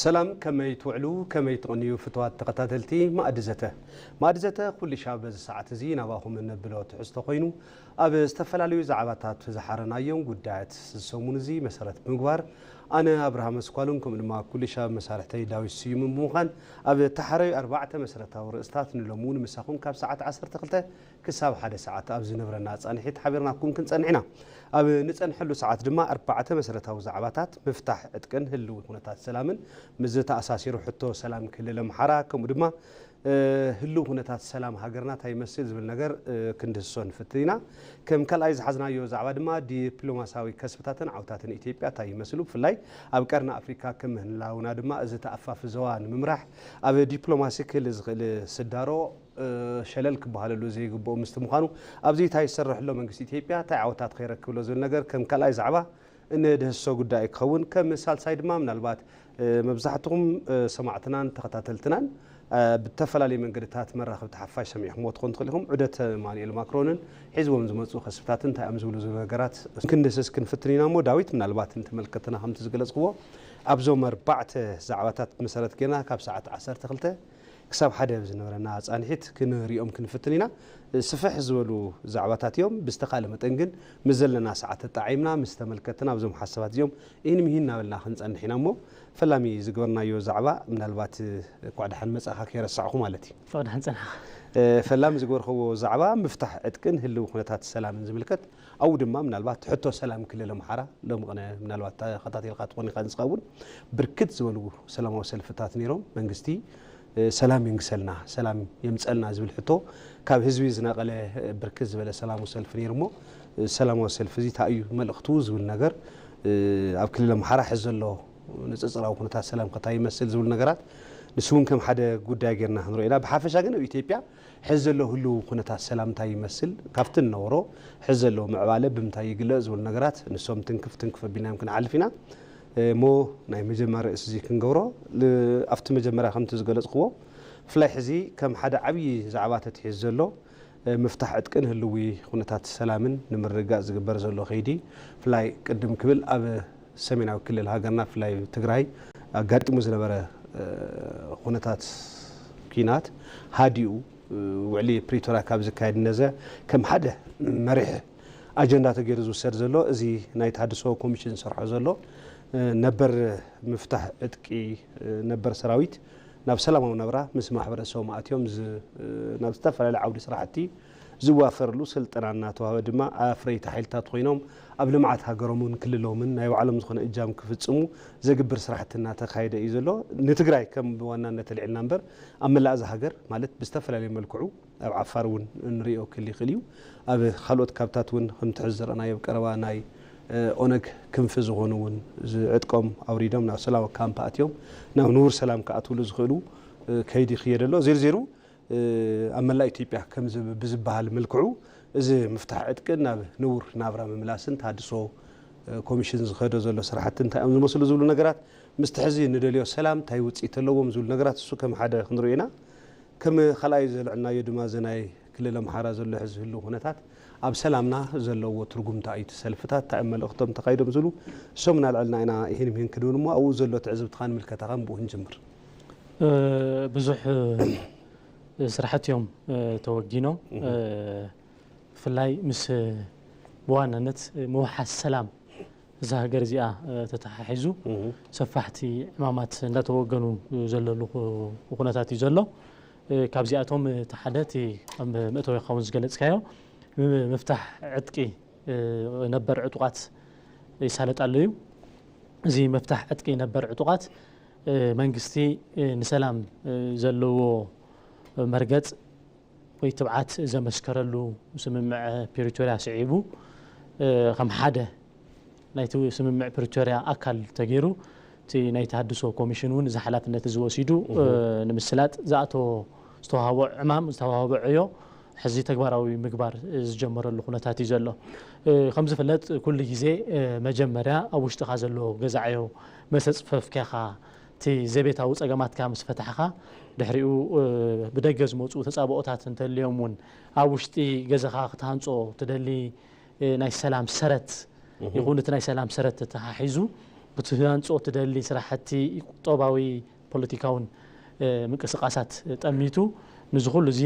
ሰላም፣ ከመይ ትውዕሉ፣ ከመይ ትቕንዩ ፍትዋት ተኸታተልቲ ማእዲ ዘተ። ማእዲ ዘተ ኩሉ ሻብ በዚ ሰዓት እዚ ናባኹም እነብሎ ትሕዝቶ ኮይኑ፣ ኣብ ዝተፈላለዩ ዛዕባታት ዝሓረናዮም ጉዳያት ዝሰሙን እዚ መሰረት ብምግባር፣ ኣነ ኣብርሃም ኣስኳሉን ከምኡ ድማ ኩሉ ሻብ መሳርሕተይ ዳዊት ስዩምን ብምዃን ኣብ ተሓረዩ ኣርባዕተ መሰረታዊ ርእስታት ንሎሚ እውን ምሳኹም ካብ ሰዓት ዓሰርተ ክልተ ክሳብ ሓደ ሰዓት ኣብ ዝነብረና ጻንሒት ሓቢርናኩም ክንጸንሕ ኢና። ኣብ ንጸንሐሉ ሰዓት ድማ ኣርባዕተ መሰረታዊ ዛዕባታት፣ ምፍታሕ ዕጥቅን ህልዊ ኩነታት ሰላምን፣ ምስ ዝተኣሳሲሩ ሕቶ ሰላም ክልል ኣምሓራ፣ ከምኡ ድማ፣ እ፣ ህልው ኩነታት ሰላም ሃገርና እንታይ ይመስል ዝብል ነገር፣ እ፣ ክንድህስሶ ንፍትን ኢና። ከም ካልኣይ ዝሓዝናዮ ዛዕባ ድማ ዲፕሎማሲያዊ ከስብታትን ዓውታትን ኢትዮጵያ እንታይ ይመስሉ፣ ብፍላይ ኣብ ቀርኒ ኣፍሪካ ከም ምህላውና ድማ እዚ ተኣፋፊ ዞባ ንምምራሕ ኣብ ዲፕሎማሲ ክህሉ ዝኽእል ስዳሮ፣ እ፣ ሸለል ክበሃለሉ ዘይግብኦ ምስቲ ምዃኑ፣ ኣብዚ እንታይ ይሰርሕ ኣሎ መንግስቲ ኢትዮጵያ፣ እንታይ ዓወታት ከይረክብ ኣሎ ዝብል ነገር ከም ካልኣይ ዛዕባ እነድህስሶ ጉዳይ ክኸውን። ከም ሳልሳይ ድማ ምናልባት፣ እ፣ መብዛሕትኹም፣ እ፣ ሰማዕትናን ተኸታተልትናን፣ እ፣ ብተፈላለዩ መንገድታት መራኸብቲ ሓፋሽ ሰሚዕኹምዎ ትኾኑ ትኽእሉ ኢኹም። ዑደት ማኑኤል ማክሮንን ሒዝዎም ዝመፁ ከስብታትን እንታይ እዮም ዝብሉ ዝብሉ ነገራት ክንድህስስ ክንፍትን ኢና እሞ፣ ዳዊት፣ ምናልባት ንተመልከትና ከምቲ ዝገለጽክዎ ኣብዞም ኣርባዕተ ዛዕባታት መሰረት ጌርና ካብ ሰዓት ዓሰርተ ክልተ ክሳብ ሓደ ኣብ ዝነበረና ጻንሒት ክንሪኦም ክንፍትን ኢና። ስፍሕ ዝበሉ ዛዕባታት እዮም። ብዝተኻለ መጠን ግን ምስ ዘለና ሰዓት ተጣዒምና ምስ ተመልከትና ኣብዞም ሓሳባት እዚኦም ኢህን ምሂን እናበልና ክንጸንሕ ኢና እሞ፣ ፈላሚ ዝገበርናዮ ዛዕባ ምናልባት እንኳዕ ደሓን መጻእኻ ከይረሳዕኹ ማለት እዩ። እንኳዕ ደሓን ጸናሕኻ። እ፣ ፈላሚ ዝገበርኸዎ ዛዕባ ምፍታሕ ዕጥቅን ህልው ኩነታት ሰላምን ዝምልከት፣ ኣብኡ ድማ ምናልባት ሕቶ ሰላም ክልል ኣምሓራ ሎሚ ቅነ ምናልባት ተኸታቲልካ ትኾን ኢኻ ንስኻ እውን ብርክት ዝበሉ ሰላማዊ ሰልፍታት ነይሮም። መንግስቲ፣ እ፣ ሰላም የንግሰልና፣ ሰላም የምፀልና ዝብል ሕቶ ካብ ህዝቢ ዝነቐለ፣ እ፣ ብርክት ዝበለ ሰላማዊ ሰልፊ ነይሩ እሞ፣ እ፣ ሰላማዊ ሰልፊ እዚ እንታይ እዩ መልእኽቱ ዝብል ነገር፣ እ፣ ኣብ ክልል ኣምሓራ ሕዚ ዘሎ ንፅፅራዊ ኩነታት ሰላም ከ እንታይ ይመስል ዝብል ነገራት ንሱ እውን ከም ሓደ ጉዳይ ጌርና ክንሪኦ ኢና። ብሓፈሻ ግን ኣብ ኢትዮጵያ ሕዚ ዘሎ ህልው ኩነታት ሰላም እንታይ ይመስል፣ ካብቲ እንነበሮ ሕዚ ዘሎ ምዕባለ ብምንታይ ይግለእ ዝብሉ ነገራት ንሶም ትንክፍ ትንክፍ ኣቢልናዮም ክንሓልፍ ኢና። እ፣ እሞ ናይ መጀመርያ ርእሲ እዚ ክንገብሮ፣ ል-፣ ኣብቲ መጀመርያ ከምቲ ዝገለጽክዎ፣ ብፍላይ ሕዚ ከም ሓደ ዓብዪ ዛዕባ ተትሒዙ ዘሎ፣ እ፣ ምፍታሕ ዕጥቅን ህልዊ ኩነታት ሰላምን ንምርግጋጽ ዝግበር ዘሎ ከይዲ፣ ብፍላይ ቅድም ክብል ኣብ ሰሜናዊ ክልል ሃገርና፣ ብፍላይ ትግራይ ኣጋጢሙ ዝነበረ፣ እ፣ ኩነታት ኲናት ሃዲኡ፣ እ፣ ውዕሊ ፕሪቶርያ ካብ ዝካየድ ነዘ ከም ሓደ መሪሕ ኣጀንዳ ተገይሩ ዝውሰድ ዘሎ፣ እዚ ናይ ተሃድሶ ኮሚሽን ዝሰርሖ ዘሎ፣ እ፣ ነበር ምፍታሕ ዕጥቂ፣ እ፣ ነበር ሰራዊት ናብ ሰላማዊ ናብራ ምስ ማሕበረሰቦም ኣትዮም ዝ-፣ እ፣ ናብ ዝተፈላለዩ ዓውዲ ስራሕቲ ዝዋፈርሉ ስልጠና እናተዋህበ ድማ ኣፍረይቲ ሓይልታት ኮይኖም ኣብ ልምዓት ሃገሮምን ክልሎምን ናይ ባዕሎም ዝኾነ እጃም ክፍጽሙ ዘግብር ስራሕቲ እናተኻየደ እዩ ዘሎ። ንትግራይ ከም ብዋናነት ኣልዒልና እምበር ኣብ መላእ እዛ ሃገር ማለት ብዝተፈላለየ መልክዑ ኣብ ዓፋር እውን እንሪኦ ክል ይኽእል እዩ። ኣብ ካልኦት ካብታት እውን ከምቲ ሕዚ ዝረኣናዮ ኣብ ቀረባ ናይ፣ እ፣ ኦነግ ክንፊ ዝኾኑ እውን ዝዕጥቆም ኣውሪዶም ናብ ሰላማዊ ካምፕ ኣትዮም ናብ ንቡር ሰላም ክኣትውሉ ዝኽእሉ፣ እ፣ ከይዲ ይኽየድ ኣሎ። ዜሩ ዜሩ፣ እ፣ ኣብ መላእ ኢትዮጵያ ከምዚ ብዝበሃል መልክዑ እዚ ምፍታሕ ዕጥቅን ናብ ንቡር ናብራ ምምላስን ተሃድሶ፣ እ፣ ኮሚሽን ዝኸዶ ዘሎ ስራሕቲ እንታይ እዮም ዝመስሉ ዝብሉ ነገራት ምስቲ ሕዚ ንደልዮ ሰላም እንታይ ውፅኢት ኣለዎም ዝብሉ ነገራት እሱ ከም ሓደ ክንሪኦ ኢና። ከም ካልኣይ ዘልዕልናዮ ድማ እዚ ናይ ክልል ኣምሓራ ዘሎ ሕዚ ህልው ኩነታት ኣብ ሰላምና ዘለዎ ትርጉም እንታይ እዩ? እቲ ሰልፍታት እንታይ እዮም መልእኽቶም ተኻይዶም ዝብሉ እሶም እናልዕልና ኢና። ይህን ምሂን ክንብል እሞ ኣብኡ ዘሎ ትዕዝብትኻን ምልከታኻን ብኡ ክንጅምር። እ፣ ብዙሕ፣ እ፣ ስራሕቲ እዮም፣ እ፣ ተወጊኖም። እህ። እ፣ ብፍላይ ምስ፣ እ፣ ብዋናነት፣ እ፣ ምውሓስ ሰላም እዛ ሃገር እዚኣ፣ እ፣ ተተሓሒዙ እህ። ሰፋሕቲ ዕማማት እንዳተወገኑ ዘለሉ ኩ-፣ ኩነታት እዩ ዘሎ። እ፣ ካብዚኣቶም እቲ ሓደ እቲ ኣብ መእተዊ ክኸውን ዝገለጽካዮ ም-፣ ምፍታሕ ዕጥቂ፣ እ፣ ነበር ዕጡቓት ይሳለጥ ኣሎ እዩ። እዚ ምፍታሕ ዕጥቂ ነበር ዕጡቓት፣ እ፣ መንግስቲ፣ እ፣ ንሰላም፣ እ፣ ዘለዎ መርገጽ ወይ ትብዓት ዘመስከረሉ ስምምዕ ፕሪቶርያ ስዒቡ፣ እ፣ ከም ሓደ ናይቲ ስምምዕ ፕሪቶርያ ኣካል ተገይሩ፣ እቲ ናይ ተሃድሶ ኮሚሽን እውን እዚ ሓላፍነት እዚ ወሲዱ፣ እሁ። እ፣ ንምስላጥ ዝኣተዎ ዝተዋህቦ ዕማም፣ ዝተዋህቦ ዕዮ ሕዚ ተግባራዊ ምግባር፣ እ፣ ዝጀመረሉ ኩነታት እዩ ዘሎ። እ፣ ከም ዝፍለጥ ኩሉ ግዜ፣ እ፣ መጀመርያ ኣብ ውሽጥኻ ዘሎ ገዛ ዕዮ መሰጽፈፍካኻ እቲ ዘቤታዊ ጸገማትካ ምስ ፈታሕኻ፣ ድሕሪኡ፣ እ፣ ብደገ ዝመጹ ተጻብኦታት እንተልዮም እውን ኣብ ውሽጢ ገዛኻ ክትሃንጾ ትደሊ፣ እ፣ ናይ ሰላም ሰረት እሁ። ይኹን እቲ ናይ ሰላም ሰረት ተተሓሒዙ፣ ክትሃንጾ ትደሊ ስራሕቲ ቁጠባዊ ፖለቲካውን ምንቅስቃሳት ጠሚቱ፣ ንዚ ኩሉ እዚ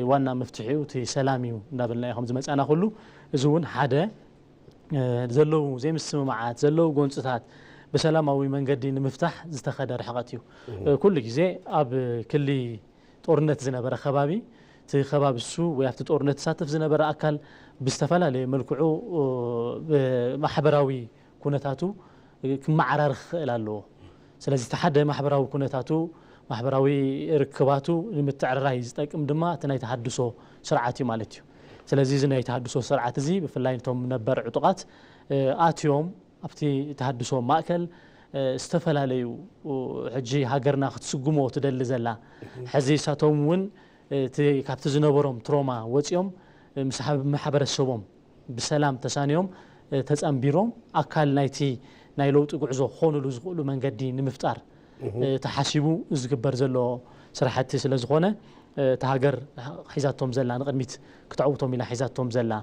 ዋና መፍትሒኡ እቲ ሰላም እዩ እንዳበልና እዩ ከምዝመፃና ኩሉ፣ እዚ እውን ሓደ ዘለዉ ዘይምስምማዓት ዘለዉ ጎንፅታት ብሰላማዊ መንገዲ ንምፍታሕ ዝተኸደ ርሕቐት እዩ። ኩሉ ግዜ ኣብ ክሊ ጦርነት ዝነበረ ከባቢ እቲ ከባቢ እሱ ወይ ኣብቲ ጦርነት ዝሳተፍ ዝነበረ ኣካል ብዝተፈላለየ መልክዑ ማሕበራዊ ኩነታቱ ክመዓራርኽ ክኽእል ኣለዎ። ስለዚ እቲ ሓደ ማሕበራዊ ኩነታቱ ማሕበራዊ ርክባቱ ንምትዕርራይ ዝጠቅም ድማ እቲ ናይ ተሃድሶ ስርዓት እዩ ማለት እዩ። ስለዚ እዚ ናይ ተሃድሶ ስርዓት እዚ ብፍላይ ነቶም ነበር ዕጡቓት ኣትዮም ኣብቲ ተሃድሶ ማእከል ዝተፈላለዩ ሕጂ ሃገርና ክትስጉሞ ትደሊ ዘላ ሕዚ እሳቶም እውን እቲ ካብቲ ዝነበሮም ትሮማ ወፂኦም ምስ ማሕበረሰቦም ብሰላም ተሳንዮም ተፀንቢሮም ኣካል ናይቲ ናይ ለውጢ ጉዕዞ ክኾኑሉ ዝኽእሉ መንገዲ ንምፍጣር ተሓሲቡ ዝግበር ዘሎ ስራሕቲ ስለ ዝኾነ እታ ሃገር ሒዛቶም ዘላ ንቕድሚት ክተዕውቶም ኢላ ሒዛቶም ዘላ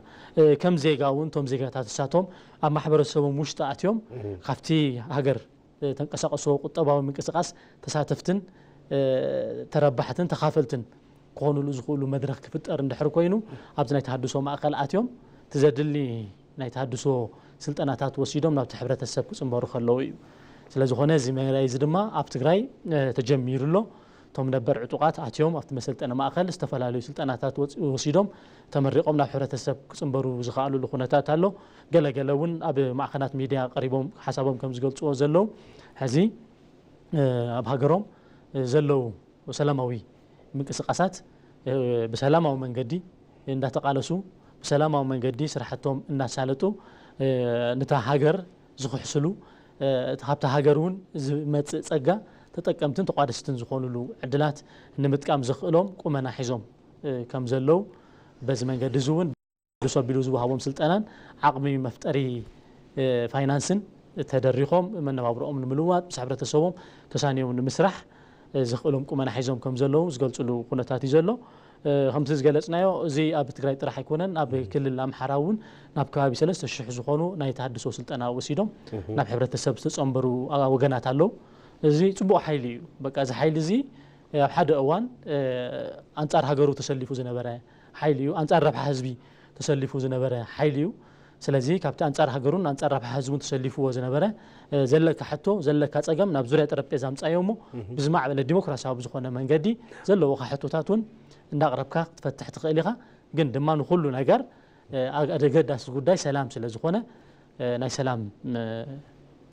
ከም ዜጋ እውን እቶም ዜጋታት እሳቶም ኣብ ማሕበረሰቦም ውሽጢ ኣትዮም ካብቲ ሃገር ተንቀሳቀስዎ ቁጠባዊ ምንቅስቃስ ተሳተፍትን ተረባሕትን ተኻፈልትን ክኾኑሉ ዝኽእሉ መድረኽ ክፍጠር እንድሕር ኮይኑ ኣብዚ ናይ ተሃድሶ ማእከል ኣትዮም እቲ ዘድሊ ናይ ተሃድሶ ስልጠናታት ወሲዶም ናብቲ ሕብረተሰብ ክፅንበሩ ከለዉ እዩ። ስለዝኾነ እዚ መዳይ እዚ ድማ ኣብ ትግራይ ተጀሚሩ ኣሎ። እቶም ነበር ዕጡቓት ኣትዮም ኣብቲ መሰልጠኒ ማእከል ዝተፈላለዩ ስልጠናታት ወሲዶም ተመሪቖም ናብ ሕብረተሰብ ክፅንበሩ ዝኸኣሉሉ ኩነታት ኣሎ። ገለገለ እውን ኣብ ማዕኸናት ሚድያ ቀሪቦም ሓሳቦም ከም ዝገልፅዎ ዘለዉ ሕዚ ኣብ ሃገሮም ዘለዉ ሰላማዊ ምንቅስቃሳት ብሰላማዊ መንገዲ እንዳተቃለሱ ብሰላማዊ መንገዲ ስራሕቶም እናሳለጡ ንታ ሃገር ዝኽሕስሉ ካብታ ሃገር እውን ዝመፅእ ፀጋ ተጠቀምትን ተቋደስትን ዝኾኑሉ ዕድላት ንምጥቃም ዘኽእሎም ቁመና ሒዞም ከም ዘለዉ በዚ መንገዲ እዚ እውን ደስ ኣቢሉ ዝወሃቦም ስልጠናን ዓቕሚ መፍጠሪ ፋይናንስን ተደሪኾም መነባብሮኦም ንምልዋጥ ምስ ሕብረተሰቦም ተሳንዮም ንምስራሕ ዘኽእሎም ቁመና ሒዞም ከም ዘለዉ ዝገልፅሉ ኩነታት እዩ ዘሎ። ከምቲ ዝገለፅናዮ እዚ ኣብ ትግራይ ጥራሕ ኣይኮነን፣ ኣብ ክልል ኣምሓራ እውን ናብ ከባቢ ሰለስተ ሽሕ ዝኾኑ ናይ ተሃድሶ ስልጠና ወሲዶም ናብ ሕብረተሰብ ዝተፀንበሩ ወገናት ኣለዉ። እዚ ፅቡቕ ሓይሊ እዩ። በቃ እዚ ሓይሊ እዚ ኣብ ሓደ እዋን ኣንፃር ሃገሩ ተሰሊፉ ዝነበረ ሓይሊ እዩ። ኣንፃር ረብሓ ህዝቢ ተሰሊፉ ዝነበረ ሓይሊ እዩ። ስለዚ ካብቲ ኣንፃር ሃገሩን ኣንፃር ረብሓ ህዝቡን ተሰሊፍዎ ዝነበረ ዘለካ ሕቶ ዘለካ ፀገም ናብ ዙርያ ጠረጴዛ ኣምፃዮ እሞ ብዝማዕበለ ዲሞክራሲያዊ ብዝኾነ መንገዲ ዘለዎካ ሕቶታት እውን እንዳቕረብካ ክትፈትሕ ትኽእል ኢኻ። ግን ድማ ንኩሉ ነገር ኣገዳሲ ጉዳይ ሰላም ስለ ዝኾነ ናይ ሰላም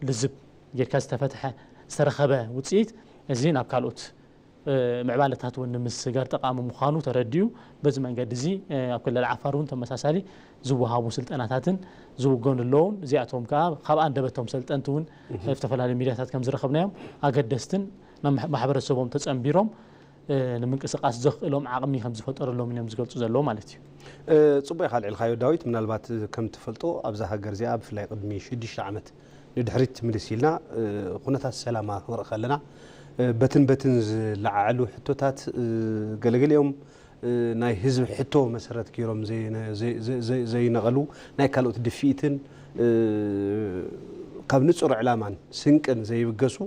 ልዝብ ጌርካ ዝተፈትሐ ዝተረኸበ ውፅኢት እዚ ናብ ካልኦት ምዕባለታት እውን ንምስጋር ጠቓሚ ምዃኑ ተረዲኡ በዚ መንገዲ እዚ ኣብ ክልል ዓፋር እውን ተመሳሳሊ ዝወሃቡ ስልጠናታትን ዝውገኑ ኣለውን። እዚኣቶም ከዓ ካብ ኣንደበቶም ሰልጠንቲ እውን ዝተፈላለዩ ሚድያታት ከም ዝረኸብናዮም ኣገደስትን ማሕበረሰቦም ተፀንቢሮም ንምንቅስቃስ ዘኽእሎም ዓቕሚ ከም ዝፈጠረሎም እዮም ዝገልፁ ዘለዉ ማለት እዩ። ፅቡቅ ኢኻ ልዕልካዮ ዳዊት። ምናልባት ከም ትፈልጦ ኣብዛ ሃገር እዚኣ ብፍላይ ቅድሚ ሽዱሽተ ዓመት ንድሕሪት ምልስ ኢልና ኩነታት ሰላማ ክንርኢ ከለና በትን በትን ዝለዓዓሉ ሕቶታት ገለገሊኦም ናይ ህዝቢ ሕቶ መሰረት ገይሮም ዘይነቐሉ ናይ ካልኦት ድፍኢትን ካብ ንፁር ዕላማን ስንቅን ዘይብገሱ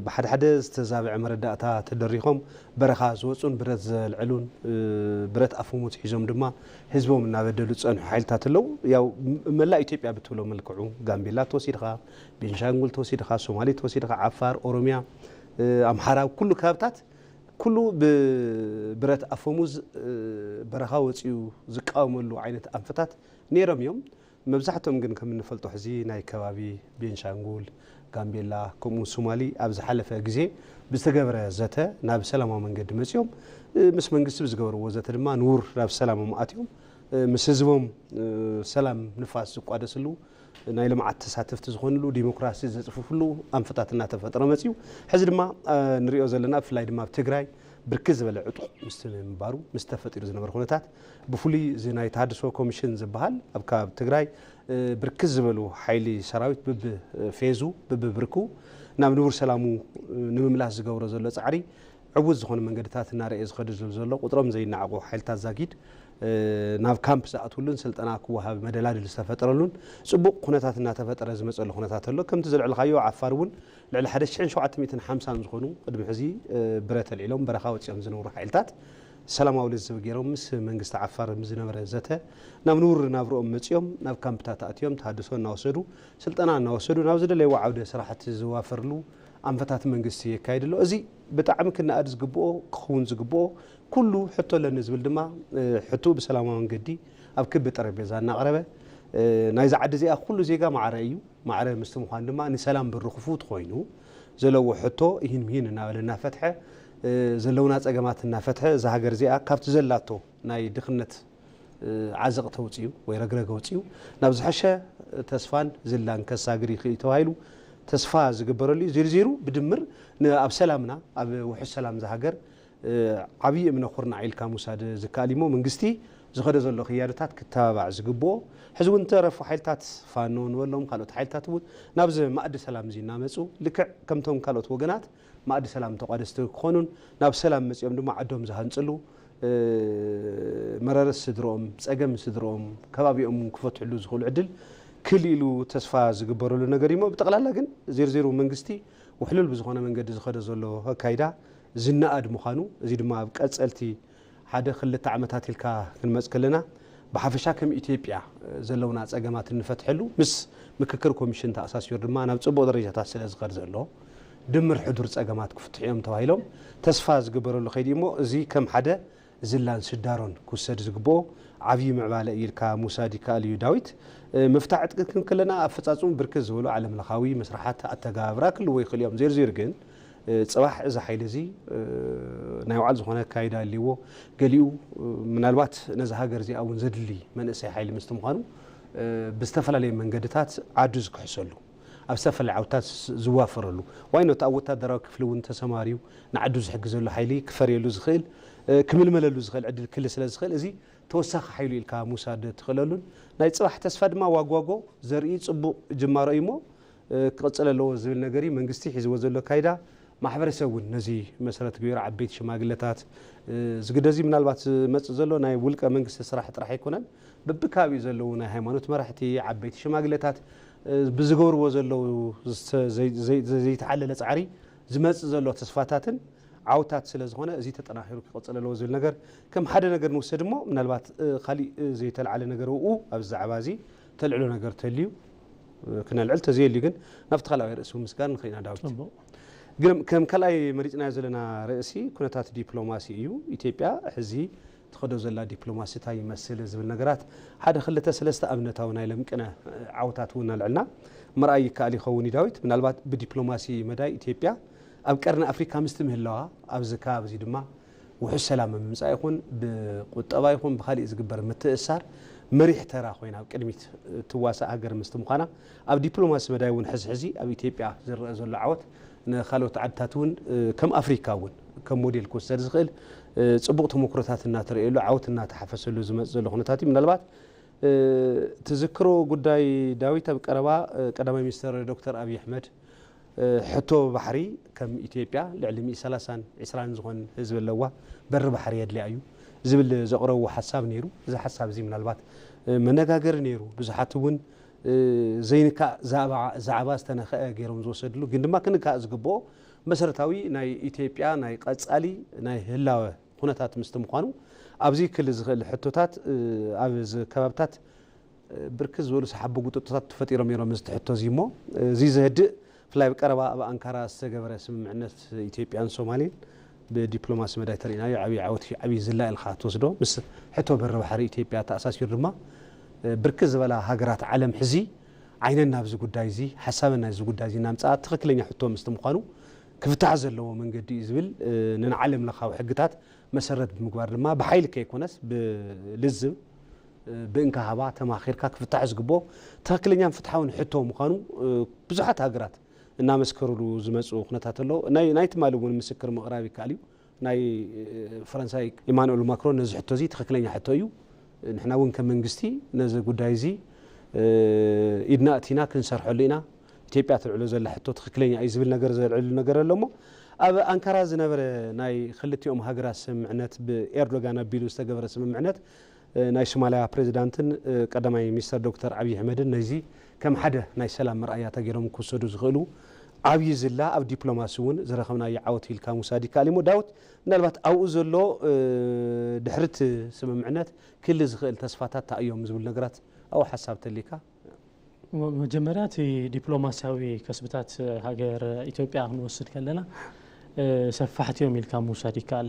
ብሓደ ሓደ ዝተዛብዐ መረዳእታ ተደሪኾም በረኻ ዝወፁን ብረት ዘልዕሉን ብረት ኣፈሙዝ ሒዞም ድማ ህዝቦም እናበደሉ ዝፀንሑ ሓይልታት ኣለዉ። ያው መላእ ኢትዮጵያ ብትብሎ መልክዑ ጋምቤላ ተወሲድኻ፣ ቤንሻንጉል ተወሲድኻ፣ ሶማሌ ተወሲድኻ፣ ዓፋር፣ ኦሮሚያ፣ ኣምሓራ ኩሉ ከባብታት ኩሉ ብብረት ኣፈሙዝ በረኻ ወፂኡ ዝቃወመሉ ዓይነት ኣንፈታት ነይሮም እዮም። መብዛሕትኦም ግን ከም እንፈልጦ ሕዚ ናይ ከባቢ ቤንሻንጉል፣ ጋምቤላ ከምኡ ሶማሊ ኣብ ዝሓለፈ ግዜ ብዝተገበረ ዘተ ናብ ሰላማዊ መንገዲ መፂኦም ምስ መንግስቲ ብዝገበርዎ ዘተ ድማ ንውር ናብ ሰላሞም ኣትዮም ምስ ህዝቦም ሰላም ንፋስ ዝቋደስሉ ናይ ልምዓት ተሳተፍቲ ዝኾንሉ ዲሞክራሲ ዘፅፍፍሉ ኣንፈታት እናተፈጥረ መፂኡ። ሕዚ ድማ ንሪኦ ዘለና ብፍላይ ድማ ኣብ ትግራይ ብርክት ዝበለ ዕጡቕ ምስ ምንባሩ ምስ ተፈጢሩ ዝነበረ ኩነታት ብፍሉይ እዚ ናይ ተሃድሶ ኮሚሽን ዝበሃል ኣብ ከባቢ ትግራይ ብርክት ዝበሉ ሓይሊ ሰራዊት ብብፌዙ ብብብርኩ ናብ ንቡር ሰላሙ ንምምላስ ዝገብሮ ዘሎ ፃዕሪ ዕዉት ዝኾኑ መንገድታት እናረእየ ዝኸዱ ዘሎ ቁጥሮም ዘይነዓቑ ሓይልታት ዛጊድ ናብ ካምፕ ዝኣትውሉን ስልጠና ክወሃብ መደላድል ዝተፈጠረሉን ጽቡቕ ኩነታት እናተፈጠረ ዝመጸሉ ኩነታት ኣሎ። ከምቲ ዘልዕልካዮ፣ ዓፋር እውን ልዕሊ ሓደ ሽሕን ሸውዓተ ሚእትን ሓምሳን ዝኾኑ ቅድሚ ሕዚ ብረት ኣልዒሎም በረኻ ወጺኦም ዝነብሩ ሓይልታት ሰላማዊ ልዝብ ገይሮም ምስ መንግስቲ ዓፋር ምስ ዝነበረ ዘተ ናብ ንቡር ናብርኦም መጺኦም ናብ ካምፕታት ኣትዮም ተሃድሶ እናወሰዱ ስልጠና እናወሰዱ ናብ ዝደለይዎ ዓውደ ስራሕቲ ዝዋፈርሉ ኣንፈታት መንግስቲ የካይድ ኣሎ። እዚ ብጣዕሚ ክነኣድ ዝግብኦ ክኸውን ዝግብኦ ኩሉ ሕቶ ኣለኒ ዝብል ድማ ሕቶ ብሰላማዊ መንገዲ ኣብ ክቢ ጠረጴዛ እናቕረበ ናይዚ ዓዲ እዚኣ ኩሉ ዜጋ ማዕረ እዩ። ማዕረ ምስቲ ምዃን ድማ ንሰላም በሩ ክፉት ኮይኑ ዘለዎ ሕቶ ይህን ምሂን እናበለ እናፈትሐ ዘለውና ጸገማት እናፈትሐ እዛ ሃገር እዚኣ ካብቲ ዘላቶ ናይ ድኽነት ዓዘቕ ተውፅዩ ወይ ረግረግ ወፅዩ ናብ ዝሐሸ ተስፋን ዝላን ከሳግር ይኽእል ተባሂሉ ተስፋ ዝግበረሉ እዩ። ዜሩ ዜሩ ብድምር ኣብ ሰላምና ኣብ ውሑስ ሰላም ዝሃገር ዓብዪ እምነ ኩርናዕ ኢልካ ምውሳድ ዝከኣል እሞ መንግስቲ ዝኸደ ዘሎ ክያዶታት ክተባባዕ ዝግብኦ ሕዚ እውን ተረፉ ሓይልታት ፋኖ ንበሎም ካልኦት ሓይልታት እውን ናብዚ ማእዲ ሰላም እዚ እናመፁ ልክዕ ከምቶም ካልኦት ወገናት ማእዲ ሰላም ተቋደስቲ ክኾኑን ናብ ሰላም መፂኦም ድማ ዓዶም ዝሃንፅሉ መረረት ስድርኦም፣ ጸገም ስድርኦም፣ ከባቢኦም ክፈትሕሉ ዝኽእሉ ዕድል ክልኢሉ ተስፋ ዝግበረሉ ነገር እዩ። ብጠቕላላ ግን ዜርዜሩ መንግስቲ ውሕሉል ብዝኾነ መንገዲ ዝኸደ ዘሎ ኣካይዳ ዝነኣድ ምዃኑ፣ እዚ ድማ ኣብ ቀጸልቲ ሓደ ክልተ ዓመታት ኢልካ ክንመጽ ከለና ብሓፈሻ ከም ኢትዮጵያ ዘለውና ጸገማት እንፈትሐሉ ምስ ምክክር ኮሚሽን ተኣሳሲሩ ድማ ናብ ጽቡቕ ደረጃታት ስለ ዝኸድ ዘሎ ድምር ሕዱር ጸገማት ክፍትሑ እዮም ተባሂሎም ተስፋ ዝግበረሉ ከይዲ እሞ እዚ ከም ሓደ ዝላን ስዳሮን ክውሰድ ዝግብኦ ዓብዪ ምዕባለ እዩ ኢልካ ምውሳድ ይከኣል እዩ። ዳዊት፣ ምፍታሕ ዕጥቂ ክንብል ከለና ኣፈፃፅሙ ብርክት ዝበሉ ዓለም ለኻዊ መስርሓት ኣተገባብራ ክልዎ ይኽእሉ እዮም። ዜርዜር ግን ፅባሕ እዚ ሓይሊ እዚ ናይ ባዕሉ ዝኾነ ኣካይዳ ኣልዎ። ገሊኡ ምናልባት ነዚ ሃገር እዚኣ እውን ዘድሊ መንእሰይ ሓይሊ ምስቲ ምዃኑ ብዝተፈላለየ መንገድታት ዓዱ ዝክሕሰሉ ኣብ ዝተፈላለዩ ዓውታት ዝዋፈረሉ ዋይኖት ኣብ ወታደራዊ ክፍሊ እውን ተሰማርዩ ንዓዱ ዝሕግዘሉ ሓይሊ ክፈርየሉ ዝኽእል ክምልመለሉ ዝኽእል ዕድል ክል ስለ ዝኽእል እዚ ተወሳኺ ሓይሉ ኢልካ ምውሳድ ትኽእለሉን ናይ ፅባሕ ተስፋ ድማ ዋጓጎ ዘርኢ ፅቡቕ ጅማሮ እዩ እሞ ክቕፅል ኣለዎ ዝብል ነገር እዩ። መንግስቲ ሒዝዎ ዘሎ ካይዳ ማሕበረሰብ እውን ነዚ መሰረት ገይሩ ዓበይቲ ሽማግለታት ዝግደዚ ምናልባት ዝመፅእ ዘሎ ናይ ውልቀ መንግስቲ ስራሕ ጥራሕ ኣይኮነን። በብካባቢኡ ዘለዉ ናይ ሃይማኖት መራሕቲ ዓበይቲ ሽማግለታት ብዝገብርዎ ዘለዉ ዘይተሓለለ ፃዕሪ ዝመፅእ ዘሎ ተስፋታትን ዓውታት ስለ ዝኾነ እዚ ተጠናኺሩ ክቕፅል ኣለዎ ዝብል ነገር ከም ሓደ ነገር ንውሰድ እሞ ምናልባት ካሊእ ዘይተለዓለ ነገር ውኡ ኣብዚ ዛዕባ እዚ ተልዕሎ ነገር ተልዩ ክነልዕል ተዘየልዩ ግን ናብቲ ካልኣዊ ርእሲ ምስጋር ንኽእል ኢና ዳዊት። ግን ከም ካልኣይ መሪፅናዮ ዘለና ርእሲ ኩነታት ዲፕሎማሲ እዩ። ኢትዮጵያ ሕዚ ትኸዶ ዘላ ዲፕሎማሲ እንታይ ይመስል ዝብል ነገራት ሓደ ክልተ ሰለስተ ኣብነታዊ ናይ ለምቅነ ዓውታት እውን ኣልዕልና ምርኣይ ይከኣል ይኸውን እዩ ዳዊት። ምናልባት ብዲፕሎማሲ መዳይ ኢትዮጵያ ኣብ ቀርኒ ኣፍሪካ ምስቲ ምህላዋ ኣብዚ ከባቢ እዚ ድማ ውሑስ ሰላም ምምፃእ ይኹን ብቁጠባ ይኹን ብካሊእ ዝግበር ምትእሳር መሪሕ ተራ ኮይና ኣብ ቅድሚት ትዋሳእ ሃገር ምስቲ ምዃና ኣብ ዲፕሎማሲ መዳይ እውን ሕዚ ሕዚ ኣብ ኢትዮጵያ ዝረአ ዘሎ ዓወት ንካልኦት ዓድታት እውን ከም ኣፍሪካ እውን ከም ሞዴል ክወሰድ ዝኽእል ፅቡቕ ተመክሮታት እናተረእየሉ ዓወት እናተሓፈሰሉ ዝመፅ ዘሎ ኩነታት እዩ። ምናልባት ትዝክሮ ጉዳይ ዳዊት ኣብ ቀረባ ቀዳማይ ሚኒስትር ዶክተር ኣብይ ኣሕመድ ሕቶ ባሕሪ ከም ኢትዮጵያ ልዕሊ ሚእቲ ሰላሳን ዕስራን ዝኾን ህዝቢ ኣለዋ በሪ ባሕሪ የድልያ እዩ ዝብል ዘቕረብዎ ሓሳብ ነይሩ። እዚ ሓሳብ እዚ ምናልባት መነጋገሪ ነይሩ። ብዙሓት እውን ዘይንካእ ዛዕባ ዝተነኸአ ገይሮም ዝወሰድሉ ግን ድማ ክንካእ ዝግብኦ መሰረታዊ ናይ ኢትዮጵያ ናይ ቀፃሊ ናይ ህላወ ኩነታት ምስቲ ምዃኑ ኣብዚ ክል ዝኽእል ሕቶታት ኣብ ከባብታት ብርክት ዝበሉ ሰሓቢ ጉጥጥታት ተፈጢሮም ነይሮም እዚ ትሕቶ እዚ እሞ እዚ ዘህድእ ብፍላይ ኣብ ቀረባ ኣብ ኣንካራ ዝተገበረ ስምምዕነት ኢትዮጵያን ሶማሌን ብዲፕሎማሲ መዳይ ተርእናዮ ዓብዪ ዓወት ዓብዪ ዝላ ኢልካ ትወስዶ ምስ ሕቶ በሪ ባሕሪ ኢትዮጵያ ተኣሳሲሩ ድማ ብርክት ዝበላ ሃገራት ዓለም ሕዚ ዓይነን ናብዚ ጉዳይ እዚ ሓሳበን ናይዚ ጉዳይ እዚ እናምፅኣ ትኽክለኛ ሕቶ ምስቲ ምዃኑ ክፍታሕ ዘለዎ መንገዲ እዩ ዝብል ንዓለም ለኻዊ ሕግታት መሰረት ብምግባር ድማ ብሓይሊ ከይኮነስ ብልዝብ ብእንካ ሃባ ተማኺርካ ክፍታሕ ዝግብኦ ትኽክለኛን ፍትሓውን ሕቶ ምዃኑ ብዙሓት ሃገራት እናመስከሩሉ ዝመፁ ኩነታት ኣሎ። ናይ ትማሊ እውን ምስክር ምቕራብ ይከኣል እዩ። ናይ ፈረንሳይ ኢማኑኤል ማክሮን ነዚ ሕቶ እዚ ትኽክለኛ ሕቶ እዩ። ንሕና እውን ከም መንግስቲ ነዚ ጉዳይ እዚ ኢድና እቲና ክንሰርሐሉ ኢና። ኢትዮጵያ ትልዕሎ ዘላ ሕቶ ትኽክለኛ እዩ ዝብል ነገር ዘልዕሉ ነገር ኣሎ እሞ ኣብ ኣንካራ ዝነበረ ናይ ክልቲኦም ሃገራት ስምምዕነት ብኤርዶጋን ኣቢሉ ዝተገበረ ስምምዕነት ናይ ሶማልያ ፕሬዚዳንትን ቀዳማይ ሚኒስተር ዶክተር ኣብይ ኣሕመድን ነዚ ከም ሓደ ናይ ሰላም መርኣያታ ገይሮም ክወሰዱ ዝኽእሉ ዓብዪ ዝላ ኣብ ዲፕሎማሲ እውን ዝረኸብናዮ ዓወት ኢልካ ምውሳድ ይከኣል እሞ ዳዊት፣ ምናልባት ኣብኡ ዘሎ ድሕርት ስምምዕነት ክህሊ ዝኽእል ተስፋታት እንታይ እዮም ዝብል ነገራት ኣብኡ ሓሳብ ተሊካ? መጀመርያ እቲ ዲፕሎማሲያዊ ከስብታት ሃገር ኢትዮጵያ ክንወስድ ከለና ሰፋሕቲ እዮም ኢልካ ምውሳድ ይከኣል።